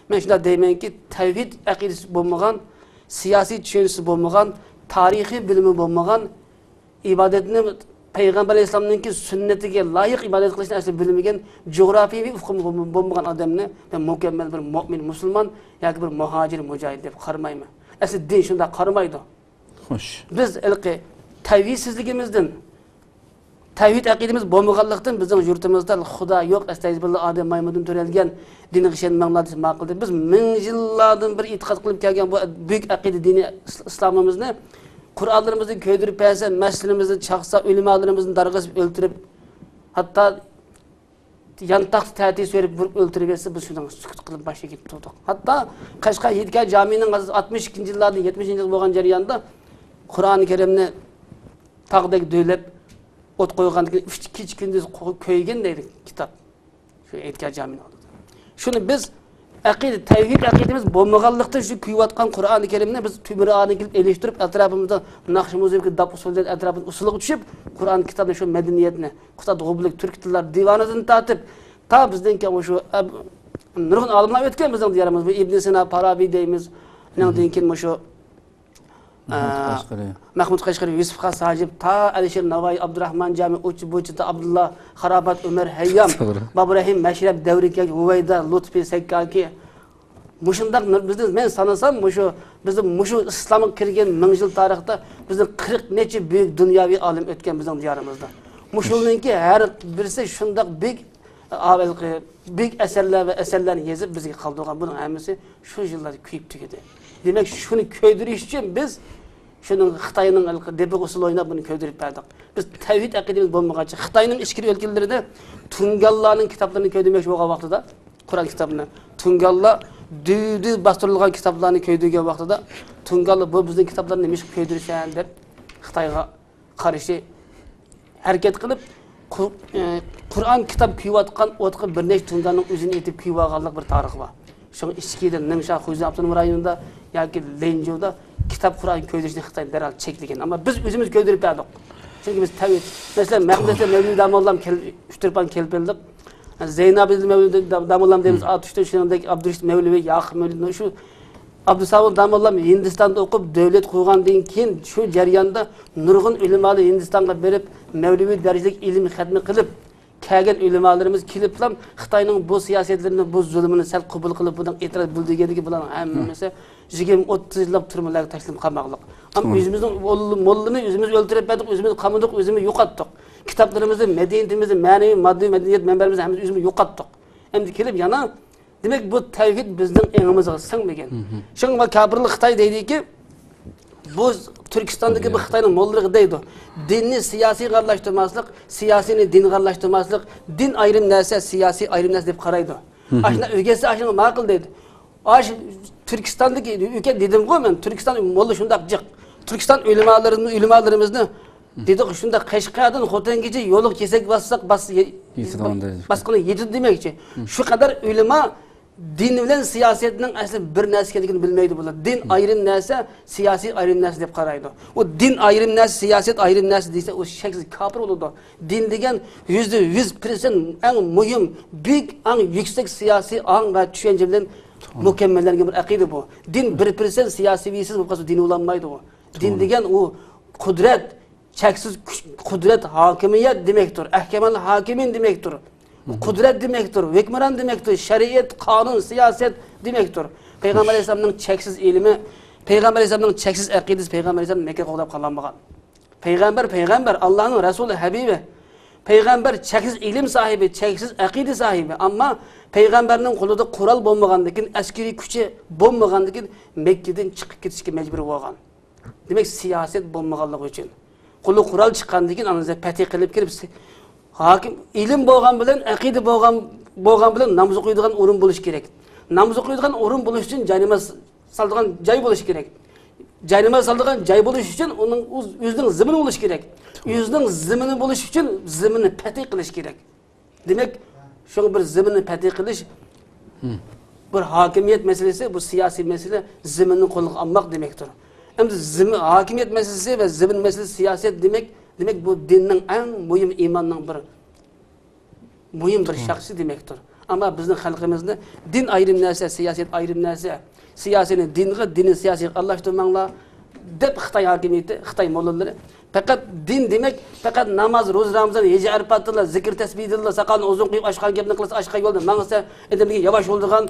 مەن شۇنداق دەيمەنكى، تەۋھىد ئەقىدىسى بولمىغان، سىياسىي چۈشەنچىسى بولمىغان، تارىخىي بىلىمى بولمىغان، ئىبادەتنى پەيغەمبەر ئەلەيھىسسالامنىڭكى سۈننىتىگە لايىق ئىبادەت قىلىشنى ئەسلى بىلمىگەن، جۇغراپىيەۋى ئۇقۇمى بولمىغان ئادەمنى مەن مۇكەممەل بىر مۆمىن مۇسۇلمان ياكى بىر مۇھاجىر مۇجاھىد دەپ قارىمايمەن. ئەسلى دىن شۇنداق قارىمايدۇ. خوش. بىز ھېلىقى تەۋھىدسىزلىكىمىزدىن، تەۋھىد ئەقىدىمىز بولمىغانلىقتىن بىزنىڭ يۇرتىمىزدا خۇدا يوق، ئەستەغپىرۇللا، ئادەم مايمۇندىن تۆرەلگەن، دىنغا ئىشەنمەڭلار دېسە ماقۇل دەپ، بىز مىڭ يىللاردىن بىر ئېتىقاد قىلىپ كەلگەن بۇ بۈيۈك ئەقىدە دىنى ئىس-، ئىسلامىمىزنى قۇرئانلىرىمىزنى كۆيدۈرۈپ بەرسە، مەسچىتىمىزنى چاقسا، ئۆلىمالىرىمىزنى دارغا ئېسىپ ئۆلتۈرۈپ، ھەتتا يانتاقتا تەتۈر سۆرەپ ئۇرۇپ ئۆلتۈرۈۋەتسە، بىز شۇنىڭغا سۈكۈت قىلىپ باشقا كېتىپ تۇردۇق. ھەتتا قەشقەر ھېيتگاھ جامىنىڭ ئاتمىش ئىككىنچى يىللاردىن يەتمىشىنچى يىلغا بولغان جەرياندا قۇرئانى كەرىمنى تاغدەك دۆۋىلەپ ئوت قويغاندىن كېيىن ئۈچ كېچە كۈندۈز قو-، كۆيگەن دەيدۇ كىتاب. شۇ ھېيتگاھ جامىنىڭ ئالدىدا. شۇنى بىز ئەقىدە، تەۋھىد ئەقىدىمىز بولمىغانلىقتىن، شۇ كۈيۈۋاتقان قۇرئانى كەرىمنى بىز تۆمۈر ئاغىنە كېلىپ ئېلىشتۇرۇپ، ئەتراپىمىزدا ناخشا مۇزىكا، داپ ئۇسسۇلدىن ئەتراپىمىز ئۇسسۇلغا چۈشۈپ، قۇرئان كىتابنى، شۇ مەدەنىيەتنى، ئۇستاد غوبلۇك تۈركىي تىللار دىۋانىدىن تارتىپ، تا بىزنىڭكى مۇشۇ ئەب-، نۇرغۇن ئالىملار ئۆتكەن بىزنىڭ دىيارىمىزدا. بۇ ئىبن سىنا، پارابى دەيمىز، ئۇنىڭدىن كېيىن مۇشۇ، مەھمۇد ئە، قەشقىرى. مەھمۇد قەشقىرى، يۈسۈپ خاس ھاجىپ، تا ئەلىشىر ناۋايى، ئابدۇراخمان جامى، ئۇچ بۇچىدا ئابدۇللا، خاراپات ئۆمەر ھەييام، توغرا. بابۇرەھىم مەشرەپ، دەۋرىكەك، ھۇۋەيدا، لۇتپى سەككاكى، مۇشۇنداق نۇر-، بىزنى مەن سانىسام، مۇشۇ، بىزنىڭ مۇشۇ ئىسلامغا كىرگەن مىڭ يىل تارىختا بىزنىڭ قىرىق نەچچە بۈيۈك دۇنياۋى ئالىم ئۆتكەن بىزنىڭ دىيارىمىزدا. مۇشۇلارنىڭكى ھەر بىرسى شۇنداق بۈيۈك، ئاۋۋالقى بۈيۈك ئەسەرلەر ۋە ئەسەرلەرنى يېزىپ بىزگە قالدۇرغان. بۇنىڭ ھەممىسى شۇ يىللاردا كۆيۈپ تۈگىدى. دېمەك، شۇنى كۆيدۈرۈش ئۈچۈن بىز شۇنىڭ خىتاينىڭ ھېلىقى دېپىغا ئۇسسۇل ئويناپ بۇنى كۆيدۈرۈپ بەردۇق. بىز تەۋھىد ئەقىدىمىز بولمىغاچقا، خىتاينىڭ ئىچكىرى ئۆلكىلىرىدە تۇڭگانلارنىڭ كىتابلىرىنى كۆيدۈرمەكچى بولغان ۋاقتىدا، قۇرئان كىتابىنى، تۇڭگانلار دۈۋدۈۋ باستۇرۇلغان كىتابلارنى كۆيدۈرگەن ۋاقتىدا، تۇڭگانلار بۇ بىزنىڭ كىتابلارنى نېمىشقا كۆيدۈرىسەن دەپ خىتايغا قارشى ھەرىكەت قىلىپ، قۇ-، ئى، قۇرئان كىتاب كۆيۈۋاتقان ئوتقا بىر نەچچە تۇڭگاننىڭ ئۆزىنى ئېتىپ كۆيۈۋالغانلىق بىر تارىخى بار. شۇڭا ئىچكىرىدە نىڭشا خۇيزۇن ئاپتونوم رايونىدا ياكى لەنجۇدا كىتاب قۇرئان كۆيدۈرۈشنى خىتاي دەرھال چەكلىگەن. ئەمما بىز ئۆزىمىز كۆيدۈرۈپ بەردۇق. چۈنكى بىز تەۋھىد. مەسىلەن، مەھمۇد ھەسەن مەۋلىۋى داموللام كەل-، ئۇچتۇرپان كېلىپ بىلدۇق. زەينابىدىن مەۋلىۋى دام-، داموللام دەيمىز، ئاتۇشتا شۇنىڭدەك ئابدۇرېشىت مەۋلىۋى، ياقۇپ مەۋلىۋى، شۇ ئابدۇسامەت داموللام ھىندىستاندا ئوقۇپ، دۆلەت قۇرغاندىن كېيىن، شۇ جەرياندا نۇرغۇن ئۆلىمالار ھىندىستانغا بېرىپ، مەۋلىۋى دەرىجىلىك ئىلىم خەتمە قىلىپ، كەلگەن ئۆلىمالىرىمىز كېلىپلا خىتاينىڭ بۇ سىياسەتلىرىنى، بۇ زۇلۇمىنى سەل قوبۇل قىلىپ، بۇنىڭ ئېتىراز بىلدۈرگەندىكىن، بۇلارنىڭ ھەممىسى يىگىرمە، ئوتتۇز يىللاپ تۈرمىلەرگە تاشلىنىپ قاماقلىق. ئەمما ئۆزىمىزنىڭ مول-، موللىنى ئۆزىمىز ئۆلتۈرۈپ بەردۇق، ئۆزىمىز قامىدۇق، ئۆزىمىز يوقاتتۇق. كىتابلىرىمىزنى، مەدەنىيىتىمىزنى، مەنىۋى، ماددىي مەدەنىيەت مەنبەلىرىمىزنى ھەممىسىنى ئۆزىمىز يوقاتتۇق. ئەمدى كېلىپ يەنە، دېمەك، بۇ تەۋھىد بىزنىڭ ئېڭىمىزغا سىڭمىگەن. شۇڭا كاپىرلار خىتاي دەيدىكى، بۇ تۈركىستاندىكى بۇ خىتاينىڭ موللىلىرى دەيدۇ، دىننى سىياسىيغا ئارىلاشتۇرماسلىق، سىياسىينى دىنغا ئارىلاشتۇرماسلىق، دىن ئايرىم نەرسە، سىياسىي ئايرىم نەرسە دەپ قارايدۇ. ئاشۇنداق ئۆگەتسە، ئاشۇنى ماقۇل دەيدۇ. ئاش تۈركىستاندىكى ئۆكە دېدىمغۇ مەن، تۈركىستان موللا شۇنداق جىق. تۈركىستان ئۆلىمالىرىمىز، ئۆلىمالىرىمىزنى دېدۇق، شۇنداق قەشقەردىن خوتەنگىچە يولغا كېسەك باسساق، باس-، يېتىدىغان دەرىجە. باسقىنى يېتىدۇ دېمەكچى. شۇ قەدەر ئۆلىما دىن بىلەن سىياسەتنىڭ ئەسلى بىر نەرسە ئىكەنلىكىنى بىلمەيدۇ بۇلار. دىن ئايرىم نەرسە، سىياسىي ئايرىم نەرسە دەپ قارايدۇ. ئۇ دىن ئايرىم نەرسە، سىياسەت ئايرىم نەرسە دېسە، ئۇ شەكسىز كاپىر بولىدۇ. دىن دېگەن يۈزدە يۈز پىرسەنت ئەڭ مۇھىم، بۈيۈك، ئەڭ يۈكسەك سىياسىي ئاڭ ۋە چۈشەنچە بىلەن مۇكەممەللەنگەن بىر ئەقىدە بۇ. دىن بىر پىرسەنت سىياسىيسىز بولۇپ قالسا، دىن بولالمايدۇ ئۇ. دىن دېگەن ئۇ قۇدرەت، چەكسىز كۈچ، قۇدرەت، ھاكىمىيەت دېمەكتۇر. ئەھكەمەل ھاكىمىن دېمەكتۇر. قۇدرەت دېمەكتۇر، ھۆكۈمران دېمەكتۇر، شەرىئەت، قانۇن، سىياسەت دېمەكتۇر. پەيغەمبەر ئەلەيھىسسالامنىڭ چەكسىز ئىلمى، پەيغەمبەر ئەلەيھىسسالامنىڭ چەكسىز ئەقىدىسى پەيغەمبەر ئەلەيھىسسالام مەككە قوغداپ قالالمىغان. پەيغەمبەر، پەيغەمبەر، ئاللانىڭ رەسۇلى، ھەبىبى. پەيغەمبەر چەكسىز ئىلىم ساھىبى، چەكسىز ئەقىدە ساھىبى. ئەمما پەيغەمبەرنىڭ قولىدا قورال بولمىغاندىكىن، ئەسكىرىي كۈچى بولمىغاندىكىن، مەككىدىن چىقىپ كېتىشكە مەجبۇر بولغان. دېمەك، سىياسەت بولمىغانلىقى ئۈچۈن. قولى قورال چىققاندىن كېيىن، ئاندىن پەتھى قىلىپ كىرىپ، ھاكىم، ئىلىم بولغان بىلەن، ئەقىدە بولغان، بولغان بىلەن ناماز ئوقۇيدىغان ئورۇن بولۇشى كېرەك. ناماز ئوقۇيدىغان ئورۇن بولۇش ئۈچۈن جايناماز سالىدىغان جاي بولۇشى كېرەك. جايناماز سالىدىغان جاي بولۇش ئۈچۈن ئۇنىڭ ئۆز-، ئۆزىنىڭ زېمىنى بولۇشى كېرەك. ئۆزىنىڭ زېمىنى بولۇش ئۈچۈن زېمىننى پەتھى قىلىش كېرەك. دېمەك، شۇڭا بىر زېمىننى پەتھى قىلىش، بىر ھاكىمىيەت مەسىلىسى، بۇ سىياسىي مەسىلە، زېمىننى قولغا ئالماق دېمەكتۇر. ئەمدى زېمىن، ھاكىمىيەت مەسىلىسى ۋە زېمىن مەسىلىسى، سىياسەت دېمەك، دېمەك، بۇ دىننىڭ ئەڭ مۇھىم، ئىماننىڭ بىر مۇھىم بىر شاخسى دېمەكتۇر. ئەمما بىزنىڭ خەلقىمىزنى دىن ئايرىم نەرسە، سىياسەت ئايرىم نەرسە، سىياسىينى دىنغا، دىننى سىياسىيغا ئارىلاشتۇرماڭلار دەپ خىتاي ھاكىمىيىتى، خىتاي موللىلىرى پەقەت دىن دېمەك، پەقەت ناماز، روزا، رامىزان، ھېج، ئەرپاتىنلا، زىكىر، تەسبىھدىنلا، ساقالنى ئۇزۇن قويۇپ، ئاشقان گەپنى قىلسا، ئاشقان يولدا ماڭسا، ئادەمگە ياۋاش بولىدىغان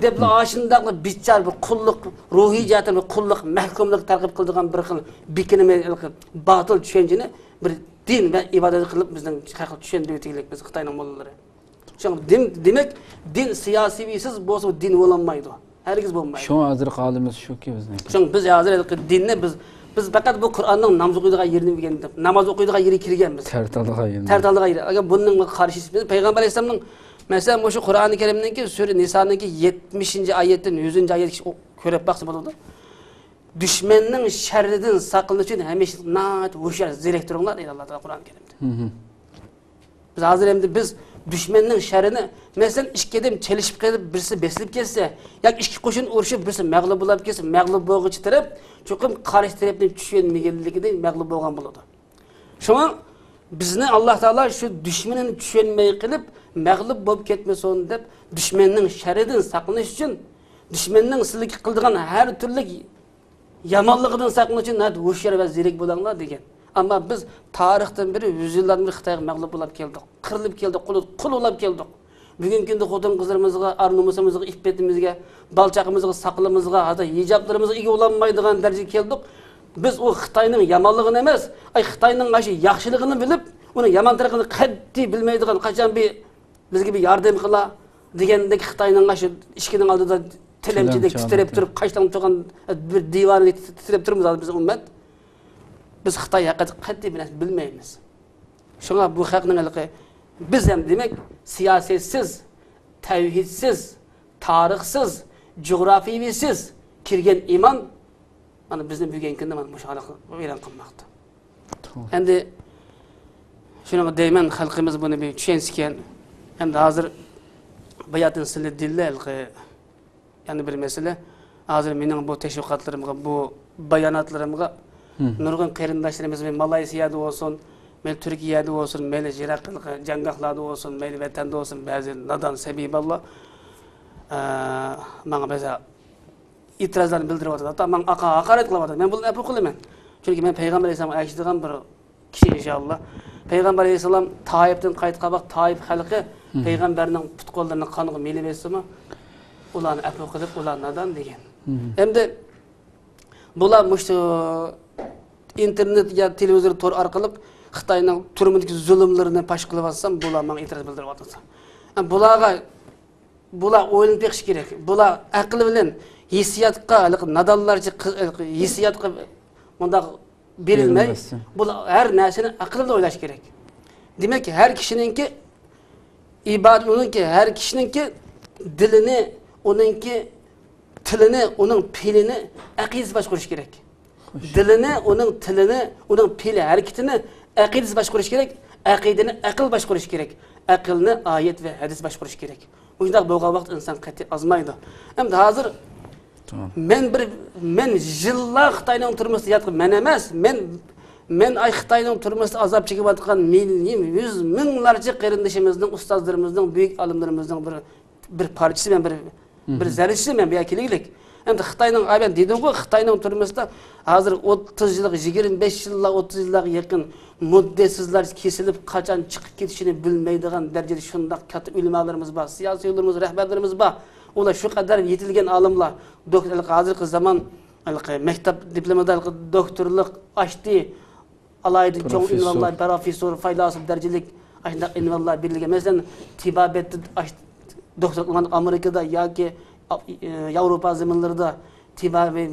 دەپلا ئاشۇنداقلا بىچارە بىر قۇللۇق، روھىي جەھەتتىن بىر قۇللۇق، مەھكۇملۇق تەرغىب قىلىدىغان بىر خىل بېكىنمە، باتىل چۈشەنچىنى بىر دىن ۋە ئىبادەت قىلىپ بىزنىڭ خەلققە چۈشەندۈرۈۋېتىگلىك بىز خىتاينىڭ موللىلىرى. شۇڭا دىن، دېمەك، دىن سىياسىيسىز بولسا، دىن بولالمايدۇ. ھەرگىز بولمايدۇ. شۇڭا ھازىرقى ھالىمىز شۇكى بىزنىڭكى. شۇڭا بىز ھازىر ھېلىقى دىننى بىز، بىز پەقەت بۇ قۇرئاننىڭ ناماز ئوقۇيدىغان يېرىنى ئۆگەندۇق. ناماز ئوقۇيدىغان يېرىگە كىرگەنمىز. تەرەت ئالىدىغان يېرىنى. تەرەت ئالىدىغان يېرى. ئەگەر بۇنىڭغا قارشى، بىز پەيغەمبەر ئەلەيھىسسالامنىڭ، مەسىلەن، مۇشۇ قۇرئانى كەرىمنىڭكى سۈرە نىسانىڭكى يەتمىشىنچى ئايەتتىن يۈزىنچى ئايەتكىچە ئو-، كۆرۈپ باقسا بولىدۇ. دۈشمەننىڭ شەررىدىن ساقلىنىش ئۈچۈن ھەمىشە ناھايىتى ھوشيار، زېرەك تۇرۇڭلار، دەيدۇ ئاللا تائالا قۇرئان كەرىمدە. بىز ھازىر ئەمدى بىز دۈشمەننىڭ شەررىنى، مەسىلەن، ئىككى ئادەم چېلىشىپ قېلىپ، بىرسى بېسىلىپ كەتسە، ياكى ئىككى قوشۇن ئۇرۇشۇپ، بىرسى مەغلۇپ بولاپ كەتسە، مەغلۇپ بولغۇچى تەرەپ چوقۇم قارشى تەرەپنى چۈشەنمىگەنلىكىدىن مەغلۇپ بولغان بولىدۇ. شۇڭا بىزنى ئاللا تائالا شۇ دۈشمىنىنى چۈشەنمەي قېلىپ، مەغلۇپ بولۇپ كەتمىسۇن دەپ، دۈشمەننىڭ شەررىدىن ساقلىنىش ئۈچۈن، دۈشمەننىڭ سىلەرگە قىلىدىغان ھەر تۈرلۈك يامانلىقىدىن ساقلىنىش ئۈچۈن ناھايىتى ھوشيار ۋە زېرەك بولۇڭلار دېگەن. ئەمما بىز تارىختىن بېرى يۈز يىللاردىن بېرى خىتايغا مەغلۇپ بولاپ كەلدۇق، قىرىلىپ كەلدۇق، قۇل، قۇل بولاپ كەلدۇق. بۈگۈنكى كۈندە خوتۇن-قىزلىرىمىزغا، ئار-نومۇسىمىزغا، ئىپپىتىمىزگە، بالا-چاقىمىزغا، ساقىلىمىزغا، ھەتتا ھىجابلىرىمىزغا ئىگە بولالمايدىغان دەرىجىگە كەلدۇق. بىز ئۇ خىتاينىڭ يامانلىقىنى ئەمەس، ئاي، خىتاينىڭ ئاشۇ ياخشىلىقىنى بىلىپ، ئۇنىڭ يامان تەرىپىنى قەتئىي بىلمەيدىغان، قاچان بىر بىزگە بىر ياردەم قىلا دېگەندەك خىتاينىڭ ئاشۇ ئىشىكىنىڭ ئالدىدا تىلەمچىدەك تىترەپ تۇرۇپ، قاچىلاپ تۇرغان بىر دىۋانىدەك تىترەپ تۇرىمىز ھازىر بىز ئۈممەت. بىز خىتاي ھەققىدە قەتئىي بىر نەرسە بىلمەيمىز. شۇڭا بۇ خەقنىڭ ھېلىقى، بىز ھەم دېمەك سىياسەتسىز، تەۋھىدسىز، تارىخسىز، جۇغراپىيىۋىسىز كىرگەن ئىمان مانا بىزنى بۈگۈنكى كۈندە مانا مۇشۇ ھالقا ۋەيران قىلماقتا. توغرا. ئەمدى شۇنىڭغا دەيمەن، خەلقىمىز بۇنى بىر چۈشەنسىكەن. ئەمدى ھازىر باياتىن سىلى دىللە ھېلىقى يەنە بىر مەسىلە. ھازىر مېنىڭ بۇ تەشۋىقاتلىرىمغا، بۇ باياناتلىرىمغا نۇرغۇن قېرىنداشلىرىمىز مەيلى مالايسىيادا بولسۇن، مەيلى تۈركىيەدە بولسۇن، مەيلى يىراق جاڭگاھلاردا بولسۇن، مەيلى ۋەتەندە بولسۇن، بەزى نادان سەبىي بالىلار، ئە، ماڭا بەزى ئېتىرازلارنى بىلدۈرۈۋاتىدۇ. ھەتتا ماڭا ھاقا-، ھاقارەت قىلىۋاتىدۇ. مەن بۇلارنى ئەپۇ قىلىمەن. چۈنكى مەن پەيغەمبەر ئەلەيھىسسالامغا ئەگىشىدىغان بىر كىشى ئىنشائاللا. پەيغەمبەر ئەلەيھىسسالام تائىپتىن قايتقان ۋاقىت تائىپ خەلقى پەيغەمبەرنىڭ پۇت-قوللىرىنى قانغا مىلىۋەتسىمۇ، ئۇلارنى ئەپۇ قىلىپ، ئۇلار نادان دېگەن. ھەمدە بۇلار مۇشۇ ئىنتېرنېت يا تېلېۋىزور تور ئارقىلىق خىتاينىڭ تۈرمىدىكى زۇلۇملىرىنى پاش قىلىۋاتسام، بۇلار ماڭا ئېتىراز بىلدۈرۈۋاتىدۇ. بۇلارغا، بۇلار ئويلىنىپ بېقىشى كېرەك. بۇلار ئەقىل بىلەن ھېسسىياتقا، ھېلىقى نادانلارچە قى-، ھېسسىياتقا مۇنداق بېرىلمەي، بېرىلمەسسىن. بۇلار ھەر نەرسىنى ئەقىل بىلەن ئويلاشى كېرەك. دېمەك، ھەر كىشىنىڭكى ئىبادىتى، ئۇنىڭكى، ھەر كىشىنىڭكى دىلىنى، ئۇنىڭكى تىلىنى، ئۇنىڭ پېلىنى ئەقىدىسى باشقۇرۇشى كېرەك. خوش. دىلىنى، ئۇنىڭ تىلىنى، ئۇنىڭ پېلى ھەرىكىتىنى ئەقىدىسى باشقۇرۇشى كېرەك. ئەقىدىنى ئەقىل باشقۇرۇشى كېرەك. ئەقىلنى ئايەت ۋە ھەدىس باشقۇرۇشى كېرەك. مۇشۇنداق بولغان ۋاقىت ئىنسان قەتئىي ئازمايدۇ. ئەمدى ھازىر تامام. مەن بىر، مەن يىللار خىتاينىڭ تۈرمىسىدە ياتقان مەن ئەمەس، مەن، مەن ئاي خىتاينىڭ تۈرمىسىدە ئازاب چېكىۋاتقان مىليون، يۈز مىڭلارچە قېرىندىشىمىزنىڭ، ئۇستازلىرىمىزنىڭ، بۈيۈك ئالىملىرىمىزنىڭ بىر، بىر پارچىسى مەن، بىر، بىر زەررىچىسى مەن بۇ يەرگە كېلگۈلۈك. ئەمدى خىتاينىڭ، ئاي مەن دېدىمغۇ، خىتاينىڭ تۈرمىسىدە ھازىر ئوتتۇز يىللىق، يىگىرمە بەش يىللار، ئوتتۇز يىللارغا يېقىن مۇددەتسىزلار كېسىلىپ، قاچان چىقىپ كېتىشىنى بىلمەيدىغان دەرىجىدە شۇنداق كاتتا ئۆلىمالىرىمىز بار، سىياسىيونلىرىمىز، رەھبەرلىرىمىز بار. ئۇلار شۇ قەدەر يېتىلگەن ئالىملار، دوك-، ھازىرقى زامان، ھېلىقى مەكتەپ دىپلومىدا ھېلىقى دوكتورلۇق ئاشتى، ئالاھىدە چوڭ پروفېسسور. ئۇنۋانلار، پروفېسسور، فەيلاسوپ دەرىجىلىك ئاشۇنداق ئۇنۋانلار بېرىلگەن. مەسىلەن، تېبابەتتە ئاش-، دوكتورلۇق ئۇنۋان ئامېرىكىدا ياكى، ئا-، ئى، ياۋروپا زېمىنلىرىدا تېبابەت،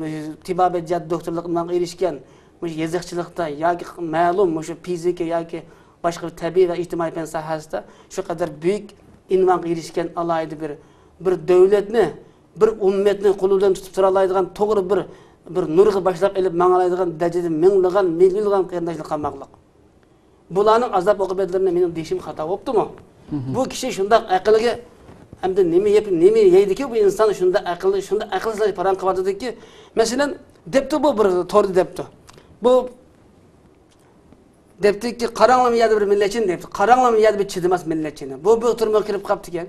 تېبابەت جەھەتتە دوكتورلۇق ئۇنۋانغا ئېرىشكەن، مۇشۇ يېزىقچىلىقتا ياكى مەلۇم مۇشۇ فىزىكا ياكى باشقا بىر تەبىئىي ۋە ئىجتىمائىي پەن ساھەسىدە شۇ قەدەر بۈيۈك ئۇنۋانغا ئېرىشكەن ئالاھىدە بىر، بىر دۆلەتنى، بىر ئۈممەتنى قولى بىلەن تۇتۇپ تۇرالايدىغان، توغرا بىر، بىر نۇرغا باشلاپ ئېلىپ ماڭالايدىغان دەرىجىدە مىڭلىغان، مىليونلىغان قېرىنداشلار قالماقلىق. بۇلارنىڭ ئازاب ئوقۇبەتلىرىنى مېنىڭ دېيىشىم خاتا بوپتۇمۇ؟ بۇ كىشى شۇنداق ئەقىلگە، ئەمدى نېمە يەپ، نېمە يەيدىكى بۇ ئىنسان، شۇنداق ئەقىل، شۇنداق ئەقىلسىز پاراڭ قىلىۋاتىدۇكى، مەسىلەن، دەپتۇ بۇ بىر توردا دەپتۇ. بۇ دەپتۇكى، قاراڭلىما يەردە بىر مىللەتچىنى دەپتۇ. قاراڭلىما يەردە بىر چىدىماس مىللەتچىنى. بۇ، بۇ تۈرمىگە كىرىپ قاپتىكەن.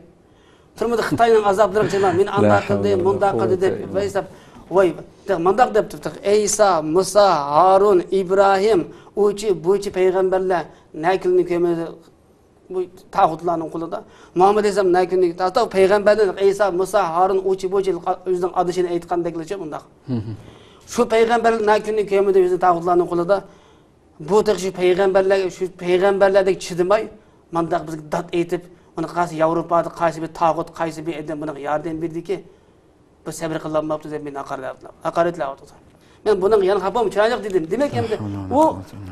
تۈرمىدە خىتاينىڭ ئازابلىرىغا چىدىماي، مېنى ئانداق قىلدى، مۇنداق قىلدى دەپ، ۋە ھېساب. ۋاي، دەپ، مۇنداق دەپتۇ. ئەيسا، مۇسا، ھارۇن، ئىبراھىم، ئۇچى، بۇچى پەيغەمبەرلەر نەكىلنى كۆمىدۇ. بۇ تاغۇتلارنىڭ قولىدا. مۇھەممەد ئەلەيھىسسالام نەكىلنى، ھەتتا پەيغەمبەرلەر ئەيسا، مۇسا، ھارۇن، ئۇچى، بۇچى ئۆزىنىڭ ئادىشىنى ئېيتقاندەكلىچە مۇنداق. شۇ پەيغەمبەرلەر نەكىلنى كۆمىدۇ، ئۆزىنىڭ تاغۇتلارنىڭ قولىدا. بۇ تېخى شۇ پەيغەمبەرلەر، شۇ پەيغەمبەرلەردەك چىدىماي، مانداق بىزگە دات ئېيتىپ، ئۇنى قايسى ياۋروپادا قايسى بىر تاغۇت، قايسى بىر ئادەم بۇنىڭغا ياردەم بېرىدىكى، بۇ سەۋر قىلالماپتۇ دەپ مېنى ھاقارەتلەپ، ھاقارەتلەۋاتىدۇ. مەن بۇنىڭغا يەنە خاپام، چىرايلىق دېدىم. دېمەك، ئەمدى ئۇ،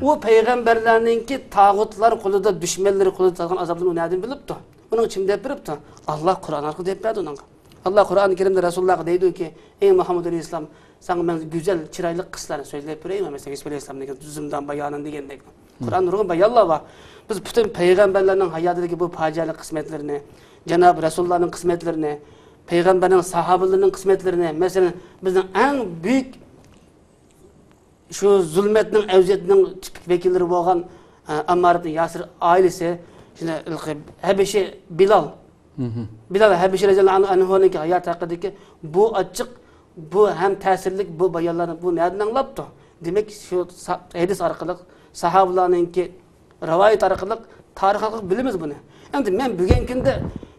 ئۇ پەيغەمبەرلەرنىڭكى تاغۇتلار قولىدا، دۈشمەنلىرى قولىدا تارتقان ئازابلىرىنى ئۇ نەدىن بىلىپتۇ؟ ئۇنىڭغا كىم دەپ بېرىپتۇ؟ ئاللا قۇرئان ئارقىلىق دەپ بەردى ئۇنىڭغا. ئاللا قۇرئان كەرىمدە رەسۇلۇللاغا دەيدۇكى، ئەي مۇھەممەد ئەلەيھىسسالام، ساڭا مەن گۈزەل، چىرايلىق قىسسىلارنى سۆزلەپ بېرەيمۇ؟ مەسىلەن، يۈسۈپ ئەلەيھىسسالامنىڭكى زىندان بايانىنى دېگەندەك. قۇرئاندا نۇرغۇن بايانلار بار. بىز پۈتۈن پەيغەمبەرلەرنىڭ ھاياتىدىكى بۇ پاجىئەلىك قىسمەتلىرىنى، جانابى رەسۇلۇللانىڭ قىسمەتلىرىنى، پەيغەمبەرنىڭ ساھابىلىرىنىڭ قىسمەتلىرىنى، مەسىلەن، بىزنىڭ ئەڭ بۈيۈك شۇ زۇلمەتنىڭ، ئەزىيەتنىڭ تىپىك ۋەكىللىرى بولغان، ئە، ئاممار ئىبن ياسىر ئائىلىسى، شۇنى ھەبىشى بىلال، بىلال ھەبىشى رەزىياللاھۇ ئەنھۇنىڭكى ھاياتى ھەققىدىكى بۇ ئاچچىق، بۇ ھەم تەسىرلىك بۇ بايانلارنى بۇ نەدىن ئاڭلاپتۇ؟ دېمەك، شۇ سا-، ھەدىس ئارقىلىق، ساھابىلارنىڭكى رىۋايەت ئارقىلىق، تارىخ ئارقىلىق بىلىمىز بۇنى. ئەمدى مەن بۈگۈنكى كۈندە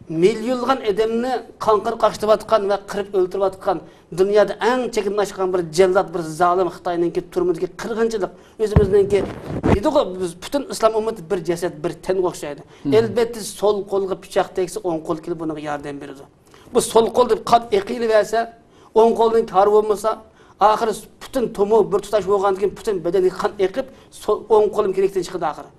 مىليونلىغان ئادەمنى قاڭقىر قاقشىتىۋاتقان ۋە قىرىپ ئۆلتۈرۈۋاتقان، دۇنيادا ئەڭ چېكىدىن ئاشقان بىر جەللات، بىر زالىم خىتاينىڭكى تۈرمىدىكى قىرغىنچىلىق، ئۆزىمىزنىڭكى، دېدىغۇ، بىز پۈتۈن ئىسلام ئۈممىتى بىر جەسەت، بىر تەنگە ئوخشايدۇ. ئەلبەتتە، سول قولغا پىچاق تەگسە، ئوڭ قول كېلىپ بۇنىڭغا ياردەم بېرىدۇ. بۇ سول قول دەپ قان ئېقىلىۋەرسە، ئوڭ قولنىڭ كارى بولمىسا، ئاخىرى پۈتۈن تومۇر بىر تۇتاش بولغاندىن كېيىن پۈتۈن بەدەنگە قان ئېقىپ، سول، ئوڭ قولۇم كېرەكتىن چىقىدۇ ئاخىرى.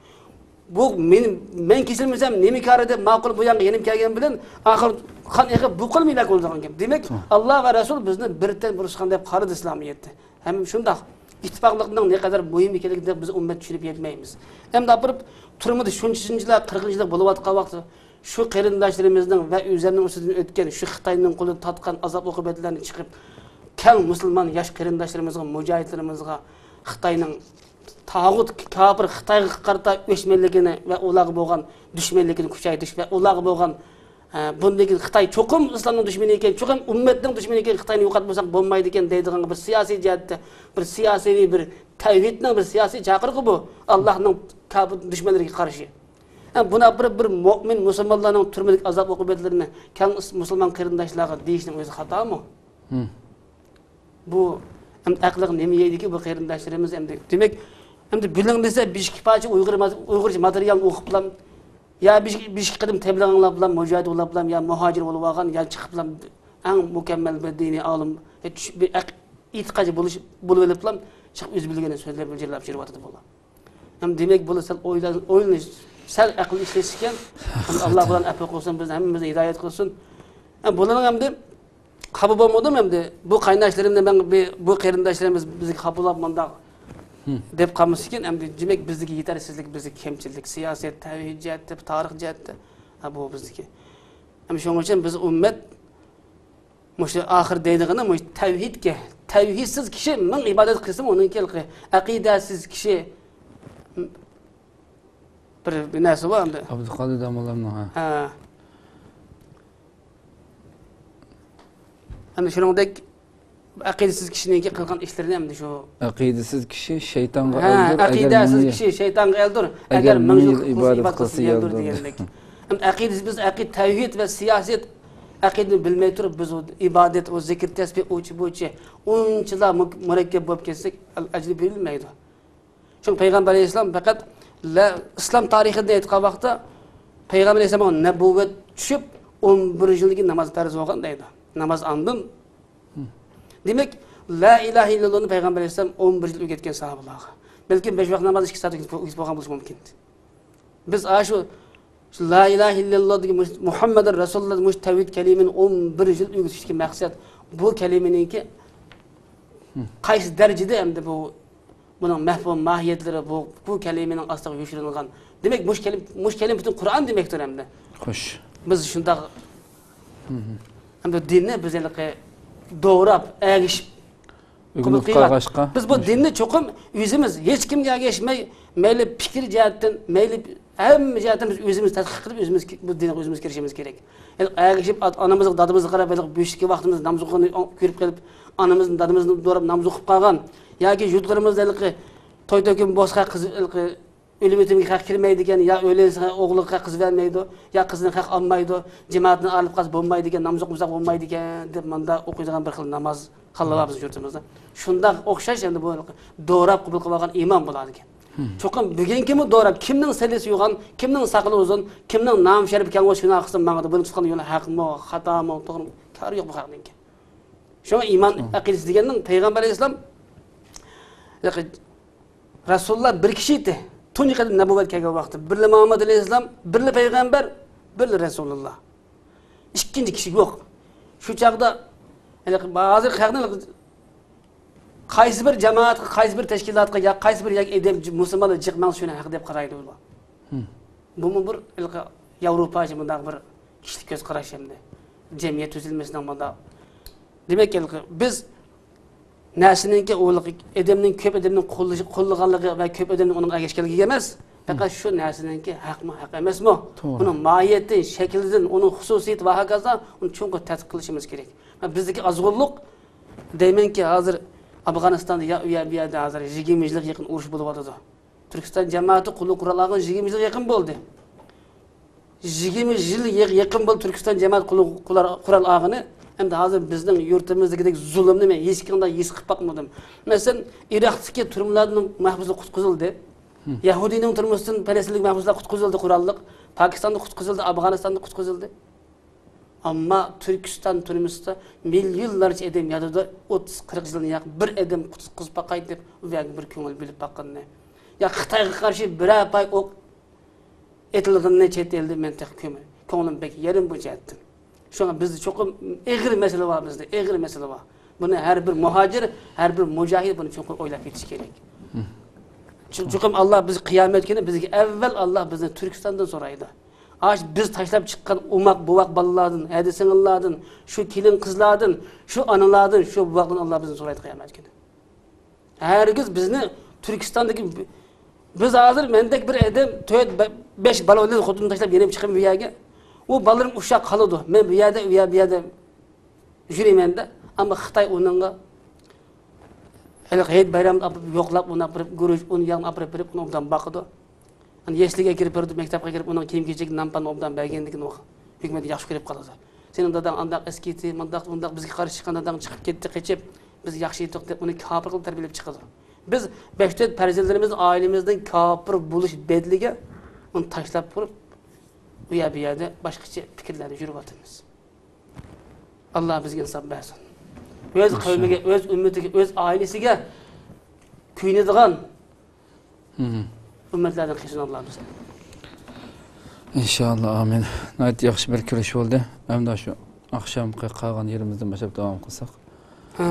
بۇ مېنى، مەن كېسىلمىسەم نېمە كارى دەپ ماقۇل بۇ يانغا يېنىم كەلگەن بىلەن ئاخىر قان ئېقىپ بۇ قولۇم ھېلاك بولىدىغان گەپ. دېمەك، ئاللا ۋە رەسۇل بىزنى بىر تەن، بىر ئۇستىخان دەپ قارىدى ئىسلامىيەتتە. ھەم شۇنداق ئىتتىپاقلىقنىڭ نەقەدەر مۇھىم ئىكەنلىكىنى بىز ئۈممەت چۈشىنىپ يەتمەيمىز. ئەمدى ئاپىرىپ تۈرمىدە شۇنچە، شۇنچىلار قىرغىنچىلىق بولۇۋاتقان ۋاقىتتا شۇ قېرىنداشلىرىمىزنىڭ ۋە ئۆزلىرىنىڭ ئۈستىدىن ئۆتكەن شۇ خىتاينىڭ قولىدا تارتقان ئازاب ئوقۇبەتلەرنى چىقىپ، كەڭ مۇسۇلمان ياش قېرىنداشلىرىمىزغا، مۇجاھىدلىرىمىزغا خىتاينىڭ تاغۇت، كاپىر خىتايغا قارىتا ئۆچمەنلىكىنى ۋە ئۇلارغا بولغان دۈشمەنلىكىنى كۈچەيتىش ۋە ئۇلارغا بولغان، ئە، بۇندىن كېيىن خىتاي چوقۇم ئىسلامنىڭ دۈشمىنى ئىكەن، چوقۇم ئۈممەتنىڭ دۈشمىنى ئىكەن، خىتاينى يوقاتمىساق بولمايدىكەن دەيدىغان بىر سىياسىي جەھەتتە، بىر سىياسىي، بىر تەۋھىدنىڭ بىر سىياسىي چاقىرىقى بۇ، ئاللاھنىڭ كاپىر دۈشمەنلىرىگە قارشى. ھە، بۇنى بىر، بىر مۆمىن مۇسۇلمانلارنىڭ تۈرمىدىكى ئازاب ئوقۇبەتلىرىنى كەڭ مۇسۇلمان قېرىنداشلارغا دېيىشنىڭ ئۆزى خاتامۇ؟ بۇ ئەمدى ئەقلىغا نېمە يەيدىكى بۇ قېرىنداشلىرىمىز؟ ئەمدى دېمەك، ئەمدى بىلىڭ دېسە، بىر ئىككى پارچە ئۇيغۇر مات-، ئۇيغۇرچە ماتېرىيالنى ئوقۇپلا، يا بىر، بىر ئىككى قېتىم تەبلىغ ئاڭلاپلا، مۇجاھىد بولۇپلا، يا مۇھاجىر بولۇپ ئالغان، يا چىقىپلا ئەڭ مۇكەممەل بىر دىنىي ئالىم، يا چۈش-، بىر ئەق-، ئېتىقادچى بولۇش، بولۇۋېلىپلا، چىقىپ ئۆزى بىلگىنىنى سۆزلەپ، جىرلاپ يۈرۈۋاتىدۇ بۇلار. ھەم دېمەك، بۇلار سەل ئويلان-، ئويلىنىش، سەل ئەقىل ئىشلىشىكەن. ھەم ئاللا بۇلارنى ئەپۇ قىلسۇن، بىز ھەممىمىزنى ھىدايەت قىلسۇن. ھەم بۇلارنىڭ ئەمدى خاپا بولمىدىم ئەمدى. بۇ قايناشلىرىمنى مەن بى-، بۇ قېرىنداشلىرىمىز بىزگە خاپا بولۇپ مۇنداق دەپ قالمىسىكىن، ئەمدى دېمەك، بىزدىكى يېتەرسىزلىك، بىزدىكى كەمچىلىك، سىياسەت، تەۋھىد جەھەتتە، تارىخ جەھەتتە، ھە، بۇ بىزدىكى. ھەم شۇنىڭ ئۈچۈن بىز ئۈممەت مۇشۇ ئاخىر دەيدىغىنى مۇشۇ تەۋھىدكە. تەۋھىدسىز كىشى مىڭ ئىبادەت قىلسىمۇ ئۇنىڭكى ھېلىقى ئەقىدەسىز كىشى بىر نەرسە بار ئەمدى. ئابدۇقادىر داموللامنىڭ، ھە. ھە. ئەمدى شۇنىڭدەك ئەقىدىسىز كىشىنىڭكى قىلغان ئىشلىرىنى ئەمدى شۇ. ئەقىدىسىز كىشى شەيتانغا ھە، ئەلدۇر، ئەگەر ئەقىدەسىز مىڭ يىل، كىشى شەيتانغا ئەلدۇر، ئەگەر ئەگەر مىڭ مىڭ يىل يىل قىلسا ئىبادەت ئىبادەت قىلسا قىلسا يەلدۇر يەلدۇر دېگەندەك. ئەمدى ئەقىدىسى، بىز ئەقىدە تەۋھىد ۋە سىياسەت ئەقىدىنى بىلمەي تۇرۇپ، بىز ئۇ ئىبادەت، ئۇ زىكىر، تەسبىھ، ئۇچى، بۇچى ئۇنچىلا مۇك-، مۇرەككەپ بولۇپ كەتسەك، ئەل-، ئەجرى بېرىلمەيدۇ. شۇڭا پەيغەمبەر ئەلەيھىسسالام پەقەت لە-، ئىسلام تارىخىدا ئېيتقان ۋاقىتتا پەيغەمبەر ئەلەيھىسسالامغا نەبۇۋۋەت چۈشۈپ، ئون بىر يىلدىن كېيىن ناماز پەرز بولغان دەيدۇ. ناماز ئاندىن. دېمەك، لا ئىلاھە ئىللاللانى پەيغەمبەر ئەلەيھىسسالام ئون بىر يىل ئۆگەتكەن ساھابىلارغا. بەلكىم بەش ۋاق ناماز ئىككى سائەت ئۆگىتىپ بولغان بولۇشى مۇمكىن. بىز ئاشۇ، شۇ لا ئىلاھە ئىللاللا دېگەن مۇش-، مۇھەممەدۇر رەسۇلۇللا مۇشۇ تەۋھىد كەلىمىنى ئون بىر يىل ئۆگىتىشتىكى مەقسەت، بۇ كەلىمىنىڭكى قايسى دەرىجىدە ئەمدى بۇ، بۇنىڭ مەفھۇم ماھىيەتلىرى، بۇ، بۇ كەلىمىنىڭ ئاستىغا يوشۇرۇنغان. دېمەك، مۇشۇ كەلىم-، مۇشۇ كەلىمە پۈتۈن قۇرئان دېمەكتۇر ئەمدى. خوش. بىز شۇنداق، ئەمدى دىننى بىز ھېلىقى دوراپ، ئەگىشىپ، قوبۇل ئۆگىنىپ قىلغان. قالغاچقا، بىز بۇ دىننى چوقۇم ئۆزىمىز، ھېچكىمگە ئەگەشمەي، مەيلى پىكىر جەھەتتىن، مەيلى ھەممە جەھەتتىن بىز ئۆزىمىز تەتقىق قىلىپ، ئۆزىمىز كى-، بۇ دىنغا ئۆزىمىز كىرىشىمىز كېرەك. ھېلىقى ئەگىشىپ، ئات-، ئانىمىزغا، دادىمىزغا قاراپ، ھېلىقى بۆشۈككە ۋاقتىمىز نامزۇقىنى كۆرۈپ قېلىپ، ئانىمىزنى، دادىمىزنى دوراپ نامزۇق قىلىپ قالغان ياكى يۇرتلىرىمىزدا ھېلىقى توي-تۆكۈن بولسا، قىز، ھېلىقى ئۆلۈم-يېتىمگە خەق كىرمەيدىكەن، يا ئۆلسە ئوغلىغا خەق قىز بەرمەيدۇ، يا قىزنى خەق ئالمايدۇ، جامائەتتىن ئايرىلىپ قالسا بولمايدىكەن، نامزۇق-مۇزۇق بولمايدىكەن دەپ ماندا ئوقۇيدىغان بىر خىل ناماز خاللا بار بىزنىڭ يۇرتىمىزدا. شۇنداق ئوخشاش ئەمدى بۇ دوراپ قوبۇل قىلىۋالغان ئىمان بولىدىكەن. چوقۇم بۈگۈنكىمۇ دوراپ، كىمنىڭ سەللىسى يوغان، كىمنىڭ ساقىلى ئۇزۇن، كىمنىڭ نامى شەرىپى كەڭ بولسا شۇنىڭ ئارقىسىدىن ماڭىدۇ. بۇنىڭ تۇتقان يولى ھەقمۇ، خاتامۇ، توغرىمۇ، كارى يوق بۇ خەقنىڭكى. شۇڭا ئىمان ئەقىدىسى دېگەننىڭ پەيغەمبەر ئەلەيھىسسالام، رەسۇلۇللا بىر كىشى ئىدى. تۇنجى قېتىم نەبۇۋۋەت كەلگەن ۋاقىتتا بىرلا مۇھەممەد ئەلەيھىسسالام، بىرلا پەيغەمبەر، بىرلا رەسۇلۇللا. ئىككىنچى كىشى يوق. شۇ چاغدا، ھېلىقى ھازىرقى خەقنىڭ قايسى بىر جامائەتكە، قايسى بىر تەشكىلاتقا، يا قايسى بىر يەرگە ئېدىپ مۇسۇلمانلار جىق ماڭسا شۇنى ھەق دەپ قارايدۇ ئۇلار. بۇمۇ بىر ھېلىقى ياۋروپاچە مۇنداق بىر كىشىلىك كۆز قاراش ئەمدى. جەمئىيەت تۈزۈلمىسىنىڭ مۇنداق. دېمەك، ھېلىقى بىز نەرسىنىڭكى ئۇ ئادەمنىڭ، كۆپ ئادەمنىڭ قوللىشى، قوللىغانلىقى ۋە كۆپ ئادەمنىڭ ئۇنىڭغا ئەگەشكەنلىكىگە ئەمەس، پەقەت شۇ نەرسىنىڭكى ھەقمۇ، ھەق ئەمەسمۇ؟ توغرا. ئۇنىڭ ماھىيىتى، شەكلىدىن، ئۇنىڭ خۇسۇسىيىتى ۋە ھاكازا ئۇنى چوڭقۇر تەتقىق قىلىشىمىز كېرەك. بىزدىكى ئازغۇنلۇق، دەيمەنكى، ھازىر ئافغانىستاندا يا ئۇ يەر، بۇ يەردە ھازىر يىگىرمە يىللىق يېقىن ئۇرۇش بولۇۋاتىدۇ. تۈركىستان جامائىتى قۇللۇق قورال ئالغان يىگىرمە يىل يېقىن بولدى. يىگىرمە يىل يېق-، يېقىن بولدى تۈركىستان جامائىتى قۇللۇق قورال، قورال ئالغىنى. ئەمدى ھازىر بىزنىڭ يۇرتىمىزدىكىدەك زۇلۇمنى مەن ھېچقانداق ھېس قىلىپ باقمىدىم. مەسىلەن، ئىراقتىكى تۈرمىلەردىن مەھبۇسلار قۇتقۇزۇلدى. يەھۇدىينىڭ تۈرمىسىدىن پەلەستىنلىك مەھبۇسلار قۇتقۇزۇلدى، قوراللىق. پاكىستاندا قۇتقۇزۇلدى، ئافغانىستاندا قۇتقۇزۇلدى. ئەمما تۈركىستان تۈرمىسىدە مىليونلارچە ئادەم ياتىدۇ، ئوتتۇز قىرىق يىلدىن ياق بىر ئادەم قۇتقۇزۇپ باقاي دەپ، ئۇ يەرگە بىر كۆڭۈل بۆلۈپ باققىنىنى. يا خىتايغا قارشى بىرەر پاي ئوق ئېتىلغىنىنى چەت ئەلدە مەن تېخى كۆرمىدىم. كۆڭلۈم بەك يېرىم بۇ جەھەتتىن. شۇڭا بىزدە چوقۇم ئېغىر مەسىلە بار، بىزدە ئېغىر مەسىلە بار. بۇنى ھەر بىر مۇھاجىر، ھەر بىر مۇجاھىد بۇنى چوقۇم ئويلاپ يېتىشى كېرەك. چۈ-، چوقۇم ئاللا بىز قىيامەت كۈنى بىزگە ئەۋۋەل ئاللا بىزنى تۈركىستاندىن سورايدۇ. ئاش بىز تاشلاپ چىققان ئوماق بوۋاق بالىلاردىن، ھەدە سىڭىللاردىن، شۇ كېلىن قىزلاردىن، شۇ ئانىلاردىن، شۇ بوۋاقتىن ئاللا بىزنى سورايدۇ قىيامەت كۈنى. ھەرگىز بىزنى تۈركىستاندىكى، بىز ھازىر مەندەك بىر ئادەم تۆت، بە-، بەش بالا بىلەن خوتۇن تاشلاپ يېنىپ چىقىمەن بۇ يەرگە. ئۇ بالىلىرىم ئۇششاق قالىدۇ. مەن بۇ يەردە، ئۇ يەر، بۇ يەردە يۈرىمەن-دە. ئەمما خىتاي ئۇنىڭغا ھېلىقى ھېيت بايرامدا ئاپىرىپ يوقلاپ، ئۇنى ئاپىرىپ گۈرۈچ، ئۇن، ياغنى ئاپىرىپ بېرىپ، ئۇنى ئوبدان باقىدۇ. ئەنە يەسلىگە كىرىپ بېرىدۇ، مەكتەپكە كىرىپ، ئۇنىڭ كىيىم-كېچەك، نان-پان ئوبدان بەرگەندىن كېيىن ئۇ ھۆكۈمەت ياخشى كۆرۈپ قالىدۇ. سېنىڭ داداڭ ئانداق ئەسكى ئىدى، مۇنداق، مۇنداق بىزگە قارشى چىققان داداڭ چىقىپ كەتتى، قېچىپ. بىز ياخشى يېتىق دەپ ئۇنى كاپىر قىلىپ تەربىيەلەپ چىقىدۇ. بىز بەش تۆت پەرزەنتلىرىمىزنى ئائىلىمىزدىن كاپىر بولۇش بەدىلىگە ئۇنى تاشلاپ تۇرۇپ، ئۇ يەر بۇ يەردە باشقىچە پىكىرلەردە يۈرۈۋاتىمىز. ئاللا بىزگە ئىنساپ بەرسۇن. ئۆز قەۋمىگە، ئۆز ئۈممىتىگە، ئۆز ئائىلىسىگە كۆيۈنىدىغان ئۈممەتلەردىن قىلسۇن ئاللا بىزنى. ئىنشائاللا، ئامىن. ناھايىتى ياخشى بىر كۆرۈش بولدى. ئەمدى شۇ ئاخشامقى قالغان يېرىمىزدىن باشلاپ داۋام قىلساق. ھە،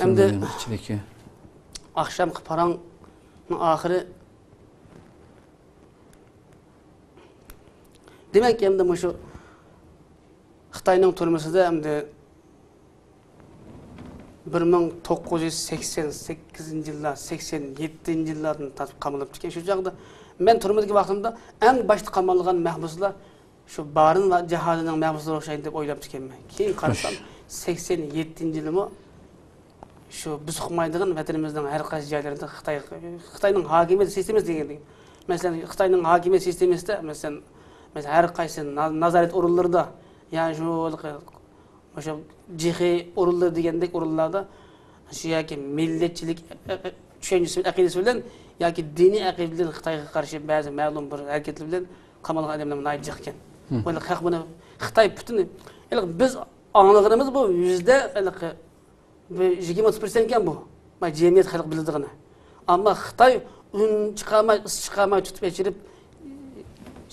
ئەمدى ئىچىدىكى ئاخشامقى پاراڭنىڭ ئاخىرى، دېمەك، ئەمدى مۇشۇ خىتاينىڭ تۈرمىسىدە ئەمدى بىر مىڭ توققۇز يۈز سەكسەن سەككىزىنچى يىللار، سەكسەن يەتتىنچى يىللاردىن تارتىپ قامىلىپتىكەن. شۇ چاغدا مەن تۈرمىدىكى ۋاقتىمدا ئەڭ باشتا قامالغان مەھبۇسلار شۇ بارىن ۋە جاھادىنىڭ مەھبۇسلىرى ئوخشايدۇ دەپ ئويلاپتىكەنمەن. كېيىن قارىسام، سەكسەن يەتتىنچى يىلىمۇ شۇ بىز ئۇقمايدىغان ۋەتىنىمىزنىڭ ھەر قايسى جايلىرىدا خىتاي، خىتاينىڭ ھاكىمىيەت سىستېمىسى دېگەندەك. مەسىلەن، خىتاينىڭ ھاكىمىيەت سىستېمىسىدا، مەسىلەن، مەسىلەن، ھەر قايسى نا-، نازارەت ئورۇنلىرىدا، يا شۇ مۇشۇ جىخې ئورۇنلىرى دېگەندەك ئورۇنلاردا شۇ ياكى مىللەتچىلىك، ئە، ئە، چۈشەنچىسى بىلەن، ئەقىدىسى بىلەن ياكى دىنىي ئەقىدە بىلەن خىتايغا قارشى بەزى مەلۇم بىر ھەرىكەتلەر بىلەن قامالغان ئادەملەر ناھايىتى جىق ئىكەن. بۇ خەق بۇنى، خىتاي پۈتۈن، ھېلىقى بىز ئاڭلىغىنىمىز بۇ يۈزدە، ھېلىقى بۇ يىگىرمە ئوتتۇز پىرسەنت ئىكەن بۇ. مانا جەمئىيەت خەلق بىلىدىغىنى. ئەمما خىتاي ئۈن چىقارماي، ئىس چىقارماي تۇتۇپ ئەچىرىپ،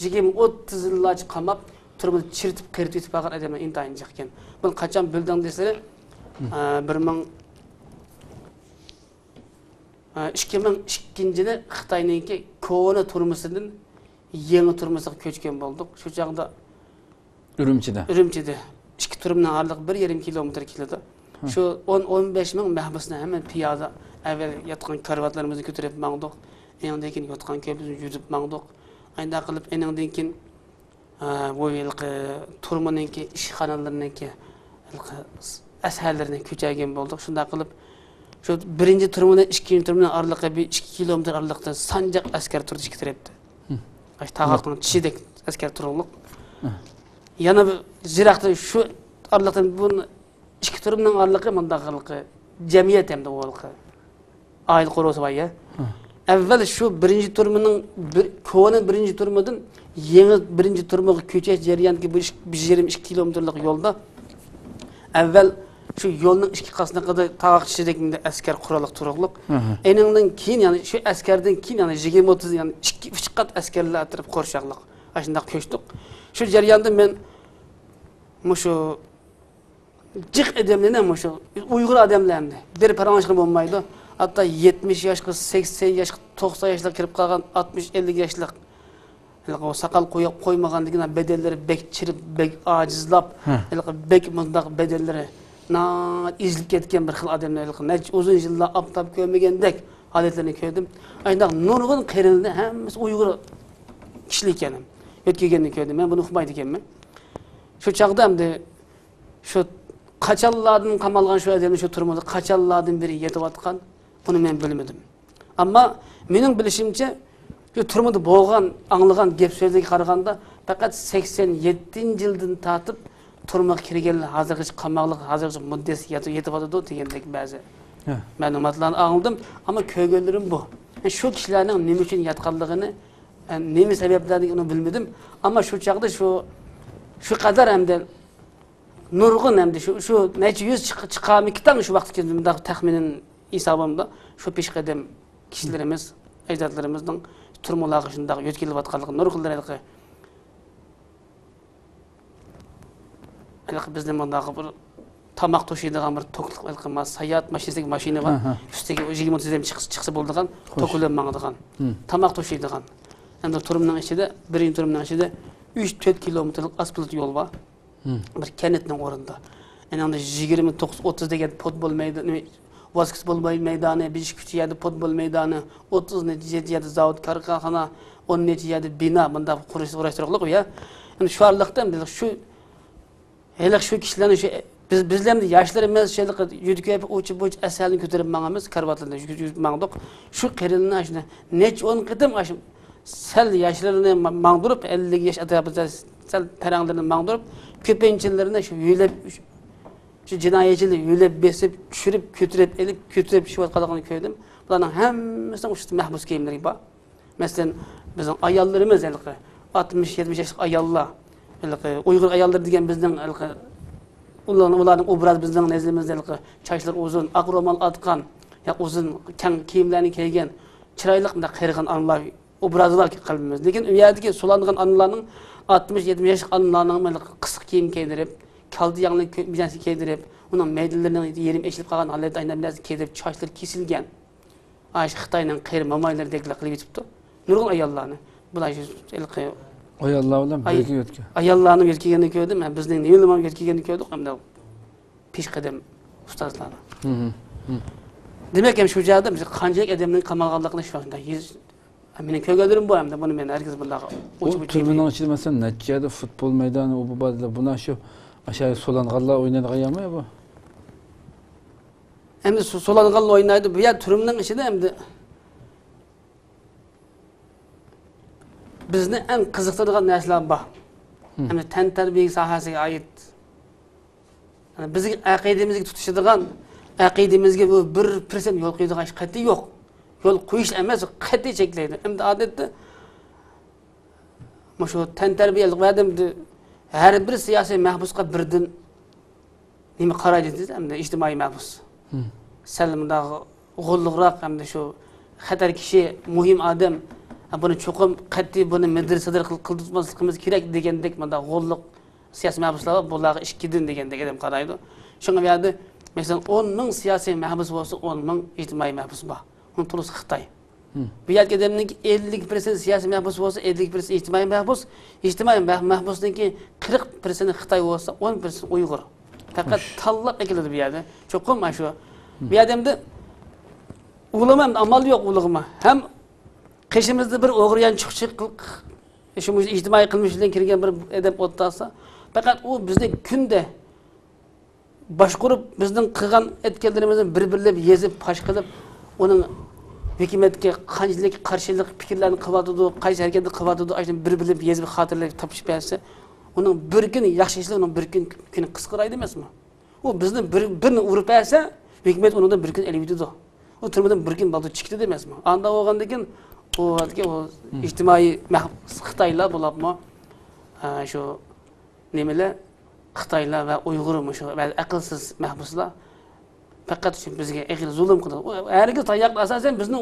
يىگىرمە ئوتتۇز يىللارچە قاماپ، تۈرمىدە چىرىتىپ، قېرىتىپ ئېتىپ بارغان ئادەملەر ئىنتايىن جىق ئىكەن. بۇنى قاچان بىلدىڭ دېسىلە، ئە، بىر مىڭ، ئە، ئىككى مىڭ ئىككىنچى يىلى خىتاينىڭكى كونا تۈرمىسىدىن يېڭى تۈرمىسىگە كۆچكەن بولدۇق. شۇ چاغدا ئۈرۈمچىدە. ئۈرۈمچىدە. ئىككى تۈرمىنىڭ ئارىلىقى بىر يېرىم كىلومېتىر كېلىدۇ. شۇ ئون، ئون بەش مىڭ مەھبۇسنى ھەممە پىيادە ئەۋۋەل ياتقان كارىۋاتلىرىمىزنى كۆتۈرۈپ ماڭدۇق. ئېنىڭدىن كېيىن ياتقان كۆرپىسىنى يۈزۈپ ماڭدۇق. ئانداق قىلىپ ئېنىڭدىن كېيىن، ئە، بۇ ھېلىقى تۈرمىنىڭكى ئىشخانىلىرىنىڭكى ھېلىقى ئەسەرلىرىنى كۆچۈرگەن بولدۇق. شۇنداق قىلىپ شۇ بىرىنچى تۈرمە بىلەن ئىككىنچى تۈرمىنىڭ ئارىلىقى بىر ئىككى كىلومېتىر ئارىلىقتا سانجاق ئەسكەر تۇردى ئىككى تەرەپتە. ئاشۇ تاغاقنىڭ چىشىدەك ئەسكەر تۇرۇقلۇق. يەنە بىر يىراقتا شۇ ئارىلىقتا بۇ ئىككى تۈرمىنىڭ ئارىلىقى مۇنداق ھېلىقى جەمئىيەت ھەمدە ئۇ ھېلىقى ئائىلە قورۇسى بار يا. ئەۋۋەل شۇ بىرىنچى تۈرمىنىڭ بىر، كونا بىرىنچى تۈرمىدىن يېڭى بىرىنچى تۈرمىگە كۆچۈش جەريانىدىكى بۇ ئىككى، بىر يېرىم، ئىككى كىلومېتىرلىق يولدا ئەۋۋەل شۇ يولنىڭ ئىككى قاسنىقىدا تاغاق چىشىدەك ئەسكەر قوراللىق تۇرۇقلۇق. ئېنىڭدىن كېيىن، يەنى شۇ ئەسكەردىن كېيىن، يەنى يىگىرمە ئوتتۇز، يەنى ئىككى، ئۈچ قات ئەسكەرلەر ئەتراپ قورشاقلىق. ئاشۇنداق كۆچتۇق. شۇ جەرياندا مەن مۇشۇ جىق ئادەملەرنى، مۇشۇ ئۇيغۇر ئادەملەر ئەمدى بىر پاراڭلاشقىلى بولمايدۇ. ھەتتا يەتمىش ياشقا، سەكسەن ياشقا، توقسان ياشلىق كىرىپ قالغان ئاتمىش، ئەللىك ياشلىق، ھېلىقى ئۇ ساقال قويۇپ قويمىغاندىكىن بەدەنلىرى بەك چىرىپ، بەك ئاجىزلاپ، ھېلىقى بەك مۇنداق بەدەنلىرى ناھايىتى ئېزىلىپ كەتكەن بىر خىل ئادەملەر، ھېلىقى نەچچە ئۇزۇن يىللار ئاپتاپ كۆرمىگەندەك ھالەتلەرنى كۆردۈم. ئاشۇنداق نۇرغۇن قېرىندىن ھەممىسى ئۇيغۇر كىشىلەر ئىكەن. يۆتكىگەننى كۆردۈم. مەن بۇنى ئۇقمايدىكەنمەن. شۇ چاغدا ئەمدى شۇ قاچانلاردىن قامالغان شۇ ئادەمنى شۇ تۈرمىدە قاچانلاردىن بېرى يېتىۋاتقان، بۇنى مەن بىلمىدىم. ئەمما مېنىڭ بىلىشىمچە، شۇ تۈرمىدە بولغان، ئاڭلىغان گەپ سۆزلەرگە قارىغاندا، پەقەت سەكسەن يەتتىنچى يىلدىن تارتىپ تۈرمىگە كىرگەنلەر ھازىرغىچە قاماقلىق، ھازىرغىچە مۇددىتى يېتىۋاتىدۇ دېگەندەك بەزى مەلۇماتلارنى ئاڭلىدىم. ئەمما كۆرگەنلىرىم بۇ. شۇ كىشىلەرنىڭ نېمە ئۈچۈن ياتقانلىقىنى، نېمە سەۋەبلەردىن ئۇنى بىلمىدىم. ئەمما شۇ چاغدا شۇ، شۇ قەدەر ئەمدى نۇرغۇن ئەمدى شۇ، شۇ نەچچە يۈز چىق-، چىقارمىكىن شۇ ۋاقىتتىكى مۇنداق تەخمىنىم ھېسابىمدا شۇ پېشقەدەم كىشىلىرىمىز، ئەجدادلىرىمىزنىڭ تۈرمىلارغا شۇنداق يۆتكىلىۋاتقانلىقى نۇرغۇنلىرى ھېلىقى، ھېلىقى بىزنى مۇنداق بىر تاماق توشۇيدىغان بىر توكلۇق ھېلىقى ما-، ساياھەت ماشىنىسىدەك ماشىنا بار. ئۈستىگە يىگىرمە ئوتتۇز ئادەم چىقسا، چىقسا بولىدىغان، توك بىلەن ماڭىدىغان. تاماق توشۇيدىغان. ئەمدى تۈرمىنىڭ ئىچىدە، بىرىنچى تۈرمىنىڭ ئىچىدە ئۈچ تۆت كىلومېتىرلىق ئاسفالت يول بار. بىر كەنتنىڭ ئورنىدا. ئېنىڭدا يىگىرمە توققۇز، ئوتتۇز دېگەن پۇتبول مەيدانى، ۋاسكېتبول مەي-، مەيدانى، بىر ئىككى يەردە پۇتبول مەيدانى، ئوتتۇز نەچچە يەردە زاۋۇت، كارخانا، ئون نەچچە يەردە بىنا، مۇنداق قۇرۇش-، قۇراشتۇرۇقلۇق يا. ئەمدى شۇ ئارىلىقتا ئەمدى شۇ، ھېلىقى شۇ كىشىلەرنى شۇ، بىز، بىزلەر ئەمدى ياشلىرىمىز شۇ ھېلىقى يۈدۈكەپ ئوچۇ بوچۇ ئەسەرنى كۆتۈرۈپ ماڭىمىز، كارىۋاتلاردا يۈ-، يۈ-، ماڭدۇق. شۇ قېرىننى ئاشۇ نەچچە ئون قېتىم ئاشۇ سەل ياشلىرىنى ما-، ماڭدۇرۇپ، ئەللىك ياش ئەتراپىدا سەل پەرەڭلىرىنى ماڭدۇرۇپ، كۆپىنچىلىرىنى شۇ يۆلەپ، شۇ جىنايەتچىلەر يۆلەپ بېسىپ، چۈشۈرۈپ، كۆتۈرۈپ ئېلىپ، كۆتۈرۈپ چۈشۈۋاتقانلىقىنى كۆردۈم. بۇلارنىڭ ھەممىسىنىڭ ئۈستىدە مەھبۇس كىيىملىرى بار. مەسىلەن، بىزنىڭ ئاياللىرىمىز ھېلىقى ئاتمىش، يەتمىش ياشلىق ئاياللار، ھېلىقى ئۇيغۇر ئاياللىرى دېگەن بىزنىڭ ھېلىقى ئۇلارنىڭ، ئۇلارنىڭ ئوبرازى بىزنىڭ نەزىرىمىزدە ھېلىقى چاچلىرى ئۇزۇن، ئاق رومال ئاتقان، يا ئۇزۇن كەڭ كىيىملەرنى كىيگەن، چىرايلىق مۇنداق قېرىغان ئانىلار ئوبرازى بار قەلبىمىزدە. لېكىن ئۇ يەردىكى سولانغان ئانىلارنىڭ، ئاتمىش، يەتمىش ياشلىق ئانىلارنىڭ ھېلىقى قىسىق كىيىم كىيدۈرۈپ، كالتە ياڭلىق كۆ-، بىناسى كىيدۈرۈپ، ئۇنىڭ مەيدىنلىرىنىڭ يېرىم ئېچىلىپ قالغان ھالەتتە ئاينا بىناسى كىيدۈرۈپ، چاچلىرى كېسىلگەن. ئاشۇ خىتاينىڭ قېرى مومايلىرىدەكلا قىلىۋېتىپتۇ. نۇرغۇن ئاياللارنى. بۇلار شۇ ھېلىقى ئاياللار بىلەن ئاي-، بىرگە يۆتكە-، ئاياللارنى يۆتكىگەننى كۆردۈم. ھە، بىزنىڭ نېمىلەرنى يۆتكىگەننى كۆردۇق. ئەمدى پېشقەدەم ئۇستازلارنى. ھىم، ھىم، ھىم. دېمەك، ھەم شۇ جەھەتتە بىز قانچىلىك ئادەمنىڭ قامالغانلىقىنى شۇ ۋاقىتتا ھېس-، مېنىڭ كۆرگەنلىرىم بۇ ئەمدى. بۇنى مەن ھەرگىز بۇنداق بۇ ئوچۇق-ئوچۇق تۈرمىنىڭ ئىچىدە، مەسىلەن، نەچچە يەردە فۇتبول مەيدانى، ئۇ بۇ بار دەپ، بۇلار شۇ ئاشۇ سولانغانلار ئوينايدىغان يەرمۇ بۇ؟ ئەمدى سو-، سولانغانلار ئوينايدۇ. بۇ يەر تۈرمىنىڭ ئىچىدە ئەمدى بىزنى ئەڭ قىزىقتۇرىدىغان نەرسىلەر بار. ھىم. ئەمدى تەنتەربىيە ساھەسىگە ئائىت. يەنى بىزگە ئەقىدىمىزگە تۇتىشىدىغان، ئەقىدىمىزگە بۇ بىر پىرسەنت يول قويىدىغان ئىش قەتئىي يوق. يول قويۇش ئەمەس، قەتئىي چەكلەيدۇ. ئەمدى ئادەتتە مۇشۇ تەنتەربىيەلىك ۋەدىمدە ھەر بىر سىياسىي مەھبۇسقا بىردىن نېمە قارايدۇ دېسە، ئەمدى ئىجتىمائىي مەھبۇس. ھىم. سەل مۇنداق غوللۇقراق، ئەمدى شۇ خەتەر كىشى، مۇھىم ئادەم، بۇنى چوقۇم قەتئىي بۇنى مىدىر-سىدىر قىل-، قىلدۇرماسلىقىمىز كېرەك دېگەندەك مۇنداق غوللۇق سىياسىي مەھبۇسلار بار، بۇلارغا ئىككىدىن دېگەندەك ئادەم قارايدۇ. شۇڭا بۇ يەردە، مەسىلەن، ئون مىڭ سىياسىي مەھبۇس بولسا، ئون مىڭ ئىجتىمائىي مەھبۇس بار. ئۇنىڭ تولىسى خىتاي. ھىم. بۇ يەردىكى ئادەمنىڭكى ئەللىك پىرسەنت سىياسىي مەھبۇس بولسا، ئەللىك پىرسەنت ئىجتىمائىي مەھبۇس، ئىجتىمائىي مەھ-، مەھبۇسنىڭكى قىرىق پىرسەنت خىتاي بولسا، ئون پىرسەنت ئۇيغۇر. پەقەت خوش. تاللاپ ئەكېلىدۇ بۇ يەردە. چوقۇم مانا شۇ. ھىم. بۇ يەردە ئەمدى ئۇلارمۇ ئەمدى ئامال يوق ئۇلارغىمۇ. ھەم قېشىمىزدا بىر ئوغرى يانچۇقچى قىل-، شۇ ئىجتىمائىي قىلمىش بىلەن كىرگەن بىر ئادەم ئولتۇرسا، پەقەت ئۇ بىزنى كۈندە باشقۇرۇپ، بىزنىڭ قىلغان ئەتكەنلىرىمىزنى بىر-بىرلەپ يېزىپ پاش قىلىپ، ئۇنىڭ ھۆكۈمەتكە قانچىلىك قارشىلىق پىكىرلەرنى قىلىۋاتىدۇ، قايسى ھەرىكەتنى قىلىۋاتىدۇ، ئاشۇنى بىر-بىرلەپ يېزىپ خاتىرىلەپ تاپشۇرۇپ بەرسە، ئۇنىڭ بىر كۈنى ياخشى ئىشلار، ئۇنىڭ بىر كۈن، كۈنى قىسقىرايدۇ ئەمەسمۇ؟ ئۇ بىزنى بىر، بىرنى ئۇرۇپ بەرسە، ھۆكۈمەت ئۇنىڭدىن بىر كۈن ئېلىۋېتىدۇ. ئۇ تۈرمىدىن بىر كۈن بالدۇر چىقىدۇ دەيمەنمۇ؟ ئانداق بولغاندىن كېيىن، ئۇ، ئۇ مم. ئىجتىمائىي مەھ-، خىتايلار بولۇپمۇ، ئە، شۇ نېمىلەر، خىتايلار ۋە ئۇيغۇر مۇشۇ بەزى ئەقىلسىز مەھبۇسلار پەقەت شۇ بىزگە ئېغىر زۇلۇم قىلىدۇ. ئۇ ھەرگىز تاياقنى، ئاساسەن بىزنىڭ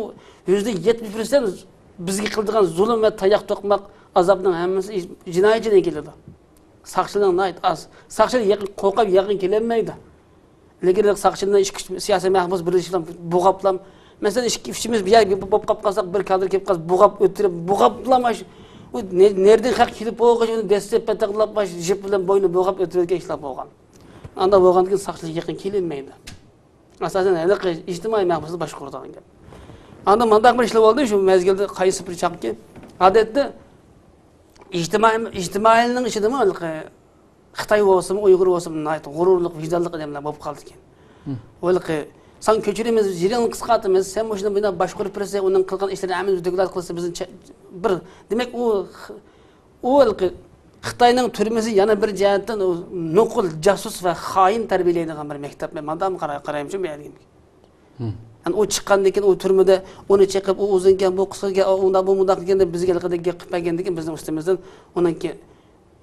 يۈزدە يەتمىش پىرسەنت بىزگە قىلىدىغان زۇلۇم ۋە تاياق توقماق ئازابنىڭ ھەممىسى جىنايەتچىدىن كېلىدۇ. ساقچىلار ناھايىتى ئاز. ساقچىلار يېقىن، قورقۇپ يېقىن كېلەلمەيدۇ. لېكىن ساقچىلار ئىككى، ئۈچ سىياسىي مەھبۇس بىرلىشىپ بوغاپلام. مەسىلەن، ئىككى، ئۈچىمىز بىر يەرگە بولۇپ قاپ قالساق، بىر كادىر كېلىپ قالسا، بوغاپ ئۆلتۈرۈپ، بوغاپلام ئاشۇ. ئۇ نە-، نەدىن خەق كېلىپ بولغاچ، ئۇنى دەسسەپ پەتەقلاپ، ئاشۇ جىپ بىلەن بوينىنى بوغاپ ئۆلتۈرگەن ئىشلار بولغان. ئانداق بولغاندىن كېيىن ساقچىلار يېقىن كېلەلمەيدۇ. ئاساسەن، ھېلىقى ئىجتىمائىي مەھبۇسنى باشقۇرىدىغان گەپ. ئاندىن مۇنداق بىر ئىشلار بولدى، شۇ مەزگىلدە قايسى بىر چاغكى. ئادەتتە ئىجتىمائىي، ئىجتىمائىينىڭ ئىچىدىمۇ ھېلىقى خىتاي بولسىمۇ، ئۇيغۇر بولسىمۇ، ناھايىتى غۇرۇرلۇق، ۋىجدانلىق ئادەملەر بولۇپ قالىدىكەن. ھىم. ھېلىقى، ساڭا كۆچۈرىمىز، يېرىڭنى قىسقارتىمىز، سەن مۇشۇنى بۇنداق باشقۇرۇپ بېرىسەن، ئۇنىڭ قىلغان ئىشلىرىنى ھەممىمىز دوكلات قىلسا، بىزنى چە-، بىر، دېمەك، ئۇ خ-، ئۇ ھېلىقى خىتاينىڭ تۈرمىسى يەنە بىر جەھەتتىن ئۇ نوقۇل جاسۇس ۋە خائىن تەربىيەلەيدىغان بىر مەكتەپ. مەن مانداق قاراي-، قارايمىزچۇ بۇ يەردىكى. ھىم. يەنى ئۇ چىققاندىن كېيىن ئۇ تۈرمىدە ئۇنى چېقىپ، ئۇ ئۇزۇنكەن، بۇ قىسقىكەن، ئۇ ئۇنداق، بۇ مۇنداق دېگەندە بىزگە ھېلىقىدەك گەپ قىلىپ بەرگەندىن كېيىن بىزنىڭ ئۈستىمىزدىن ئۇنىڭكى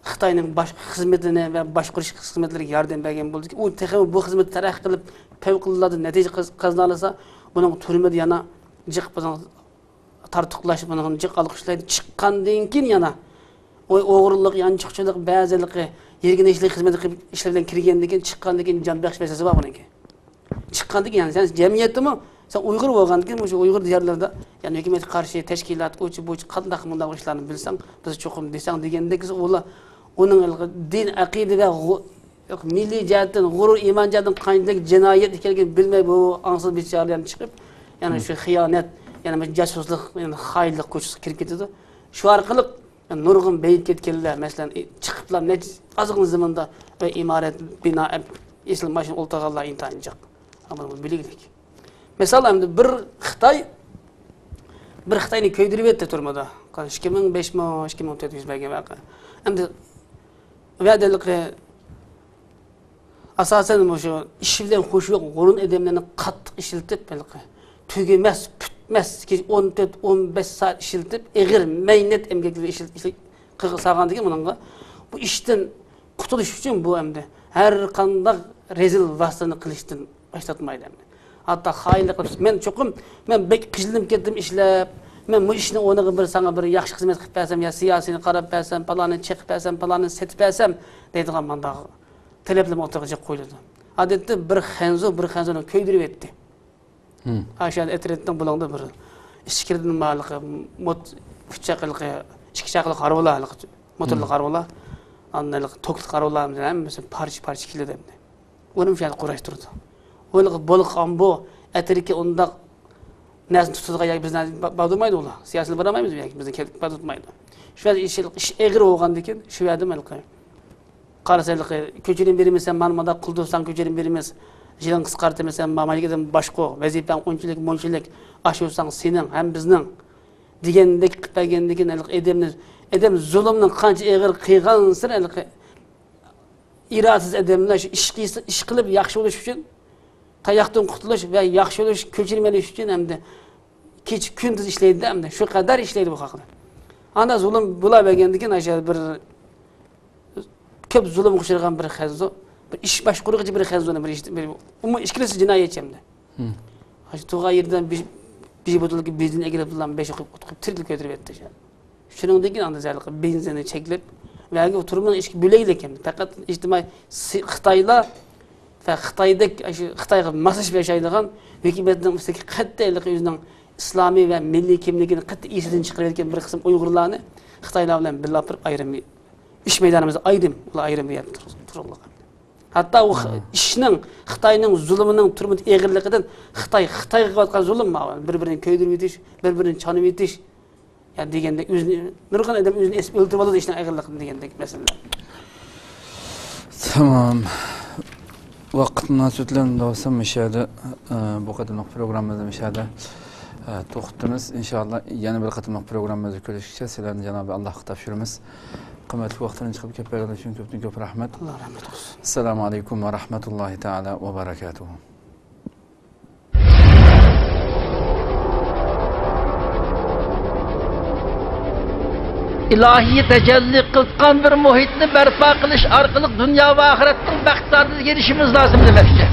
خىتاينىڭ باش خىزمىتىنى ۋە باشقۇرۇش خىزمەتلىرىگە ياردەم بەرگەن بولدى. ئۇ تېخىمۇ بۇ خىزمەتتە تەرەققىي قىلىپ، پەۋقۇلئاددە نەتىجە قاز-، قازىنالىسا، بۇنىڭ تۈرمىدە يەنە جىق بىزنىڭ تارتۇقلاش، بۇنىڭغا جىق ئالقىشلايدۇ. چىققاندىن كېيىن يەنە ئۇ ئوغرىلىق، يانچۇقچىلىق، بەزىلىقى، يىرگىنىشلىك خىزمەت قىلىپ ئىشلار بىلەن كىرگەندىن كېيىن، چىققاندىن كېيىن جان بەخش ۋەزىپىسى بار بۇنىڭكى. چىققاندىن كېيىن، يەنى سەن جەمئىيەتتىمۇ، سەن ئۇيغۇر بولغاندىن كېيىن، مۇشۇ ئۇيغۇر دىيارلىرىدا، يەنى ھۆكۈمەتكە قارشى تەشكىلات، ئۇچى بۇچى، قانداق مۇنداق ئىشلارنى بىلسەڭ، بىز چوقۇم دېسەڭ دېگەندەك، ئۇلار ئۇنىڭ دىن ئەقىدە ۋە غۇ-، مىللىي جەھەتتىن، غۇرۇر، ئىمان جەھەتتىن قانچىلىك جىنايەت ئىكەنلىكىنى بىلمەي، بۇ ئاڭسىز بىچارىلەرنى چىقىپ، يەنە مم. شۇ خىيانەت، يەنە بىر جاسۇسلۇق، يەنە خائىنلىق كوچىسىغا كىرىپ كېتىدۇ. شۇ ئارقىلىق نۇرغۇن بېيىپ كەتكەنلەر، مەسىلەن، ئى، چىقىپلا نەچچە ئازغىنا زېمىندا بىر ئىمارەت، بىنا، ئەپ-، ئېسىل ماشىنا ئولتۇرغانلار ئىنتايىن جىق. ئەمما بۇنى بىلگۈلۈك. مىسال، ئەمدى بىر خىتاي، بىر خىتاينى كۆيدۈرۈۋەتتى تۈرمىدە. قان ئىككى مىڭ بەش مىڭ، ئىككى مىڭ تۆت يۈز بەرگەن ۋەقە. ئەمدى ۋەدىلىقى ئاساسەن مۇشۇ ئىش بىلەن خۇشى يوق غۇرۇر ئادەملەرنى قاتتىق ئىشلىتىپ، ھېلىقى تۈگىمەس، پۈتمەس، كېچە ئون تۆت، ئون بەش سائەت ئىشلىتىپ، ئېغىر مەينەت ئەمگەكلىرى ئىشلىتىپ، ئىشلىتىپ قىلغا سالغاندىن كېيىن، بۇنىڭغا بۇ ئىشتىن قۇتۇلۇش ئۈچۈن بۇ ئەمدى ھەر قانداق رەزىل ۋاسىتىنى قىلىشتىن باش تارتمايدۇ ئەمدى. ھەتتا خائىنلىق قىلىپ، مەن چوقۇم، مەن بەك قىينىلىپ كەتتىم ئىشلەپ، مەن بۇ ئىشنىڭ ئورنىغا بىر ساڭا بىر ياخشى خىزمەت قىلىپ بەرسەم يا سىياسىينى قاراپ بەرسەم، پالاننى چېقىپ بەرسەم، پالاننى سېتىپ بەرسەم دەيدىغان مانداق تەلەپلىرىمنى ئوتتۇرىغا جىق قويدۇم. ئادەتتە بىر خەنزۇ بىر خەنزۇنى كۆيدۈرۈۋەتتى. ھە، شۇ يەردە ئەترەتنىڭ بۇلۇڭدا بىر ئىچكىرىدىن مالىقى، موت، ئۈچ چاقىلىقى، ئىككى چاقىلىق ھارۋىلار، ھېلىقى موتورلۇق ھارۋىلار، ئاندىن ھېلىقى توكلۇق ھارۋىلار ھەممىسى پارچە-پارچە كېلىدۇ ئەمدى. ئۇنىمۇ شۇ يەردە قۇراشتۇرىدۇ. ھېلىقى بولغان بۇ ئەترىكى ئۇنداق نەرسىنى تۇتىدىغان ياكى بىزنى با-، باغدۇرمايدۇ ئۇلار. سىياسىينى بارالمايمىز ياكى بىزنى كەلتۈرۈپ باغدۇرمايدۇ. شۇ يەردە ئىش، ئىش ئېغىر بولغاندىن كېيىن شۇ يەردىمۇ ھېلىقى قارىسا ھېلىقى كۆچۈرۈم بېرىمسەن، مانا مۇنداق قىلدۇرساڭ كۆچۈرۈم بېرىمىز، يىلىڭ قىسقارتىمسەن، مانا مايكىدىن باشقۇ، ۋەزىپەڭ ئۇنچىلىك، مۇنچىلىك، ئاشۇرساڭ سېنىڭ ھەم بىزنىڭ دېگەندەك قىلىپ بەرگەندىن كېيىن ھېلىقى ئادەمنى، ئادەم زۇلۇمنى قانچە ئېغىر قىلغانسېرى ھېلىقى ئىرادىسىز ئادەملەر شۇ ئىش قىلسا، ئىش قىلىپ ياخشى بولۇش ئۈچۈن، تاياقتىن قۇتۇلۇش ۋە ياخشى بولۇش، كۆچۈرۈم ئېلىش ئۈچۈن ھەمدە كېچە كۈندۈز ئىشلەيدۇ ئەمدى. شۇ قەدەر ئىشلەيدۇ بۇ خەقلەر. ئاندا زۇلۇم بولاۋەرگەندىن كېيىن ئاشۇ بىر كۆپ زۇلۇمغا ئۇچرىغان بىر خەنزۇ، بىر ئىش باشقۇرغۇچى بىر خەنزۇنى بىر ئىش، بىر، ئۇمۇ ئىككىلىسى جىنايەتچى ئەمدى. ھە. شۇ تۇغان يېرىدىن بىر، بىر بوتۇلكا بېنزىن ئەكىرىپ بىلەن بەش ئوقۇپ ئۇتۇقۇپ تىرىلىپ كۆتۈرۈپ كەتتى. شۇنىڭدىن كېيىن ئاندىن زىيادە بېنزىننى چەكلەپ ۋە تۈرمىنىڭ ئىچىگە بۆلەيلىك ئەمدى. پەقەت ئىجتىمائىي سى-، خىتايلار ۋە خىتايدەك، شۇ خىتايغا ماسلىشىپ ياشايدىغان ھۆكۈمەتنىڭ ئۈستىدىكى قەتئىي ھېلىقى ئۆزىنىڭ ئىسلامىي ۋە مىللىي كىملىكىنى قەتئىي ئېسىدىن چىقىرىۋەتكەن بىر قىسىم ئۇيغۇرلارنى خىتايلار بىلەن بىللە ئاپىرىپ ئايرىم، ئۈچ مەيدانىمىزدا ئايرىم، ئۇلار ئايرىم بىر يەردە تۇر-، تۇرغۇلۇق. ھەتتا ئۇ خ-، ھە. ئىشنىڭ، خىتاينىڭ زۇلۇمىنىڭ تۈرمىدە ئېغىرلىقىدىن خىتاي، خىتايغا قىلىۋاتقان زۇلۇم، بىر-بىرىنى كۆيدۈرۈۋېتىش، بىر-بىرىنى چانىۋېتىش، يا دېگەندەك ئۆزىنى، نۇرغۇن ئادەم ئۆزىنى ئېسىپ ئۆلتۈرۈپ ئالىدۇ ئىشنىڭ ئېغىرلىقىدىن دېگەندەك مەسىلىلەر. تامام. ۋاقىت مۇناسىۋىتى بىلەن دوستۇم، مۇشۇ يەردە، ئە، بۇ قېتىملىق پروگراممىمىزنى مۇشۇ يەردە، ئە، توختىتىمىز. ئىنشائاللا، يەنە بىر قېتىملىق پروگراممىمىزدا كۆرۈشكىچە سىلەرنى جانابى ئاللاھقا تاپشۇرىمىز. قىممەتلىك ۋاقىتلىرىنى چىقىرىپ كېلىپ بەرگەنلىكى ئۈچۈن كۆپتىن كۆپ رەھمەت. ئاللا رەھمەت قىلسۇن. ئەسسالامۇ ئەلەيكۇم ۋە رەھمەتۇللاھى تەئالا ۋە بەرەكاتۇھۇ. ئىلاھىي تەجەللى قىلىدىغان بىر مۇھىتنى بەرپا قىلىش ئارقىلىق دۇنيا ۋە ئاخىرەتنىڭ بەختىدارلىقىغا ئېرىشىشىمىز لازىم دېمەكچى.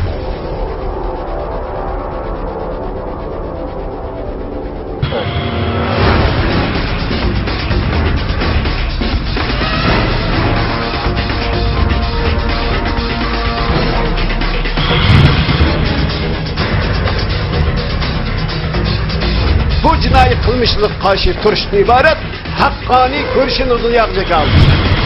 بۇ جىنايى قىلمىشلىققا قارشى تۇرۇشتىن ئىبارەت ھەققانىي كۈرىشى دۇنياغا جاكارلىدى.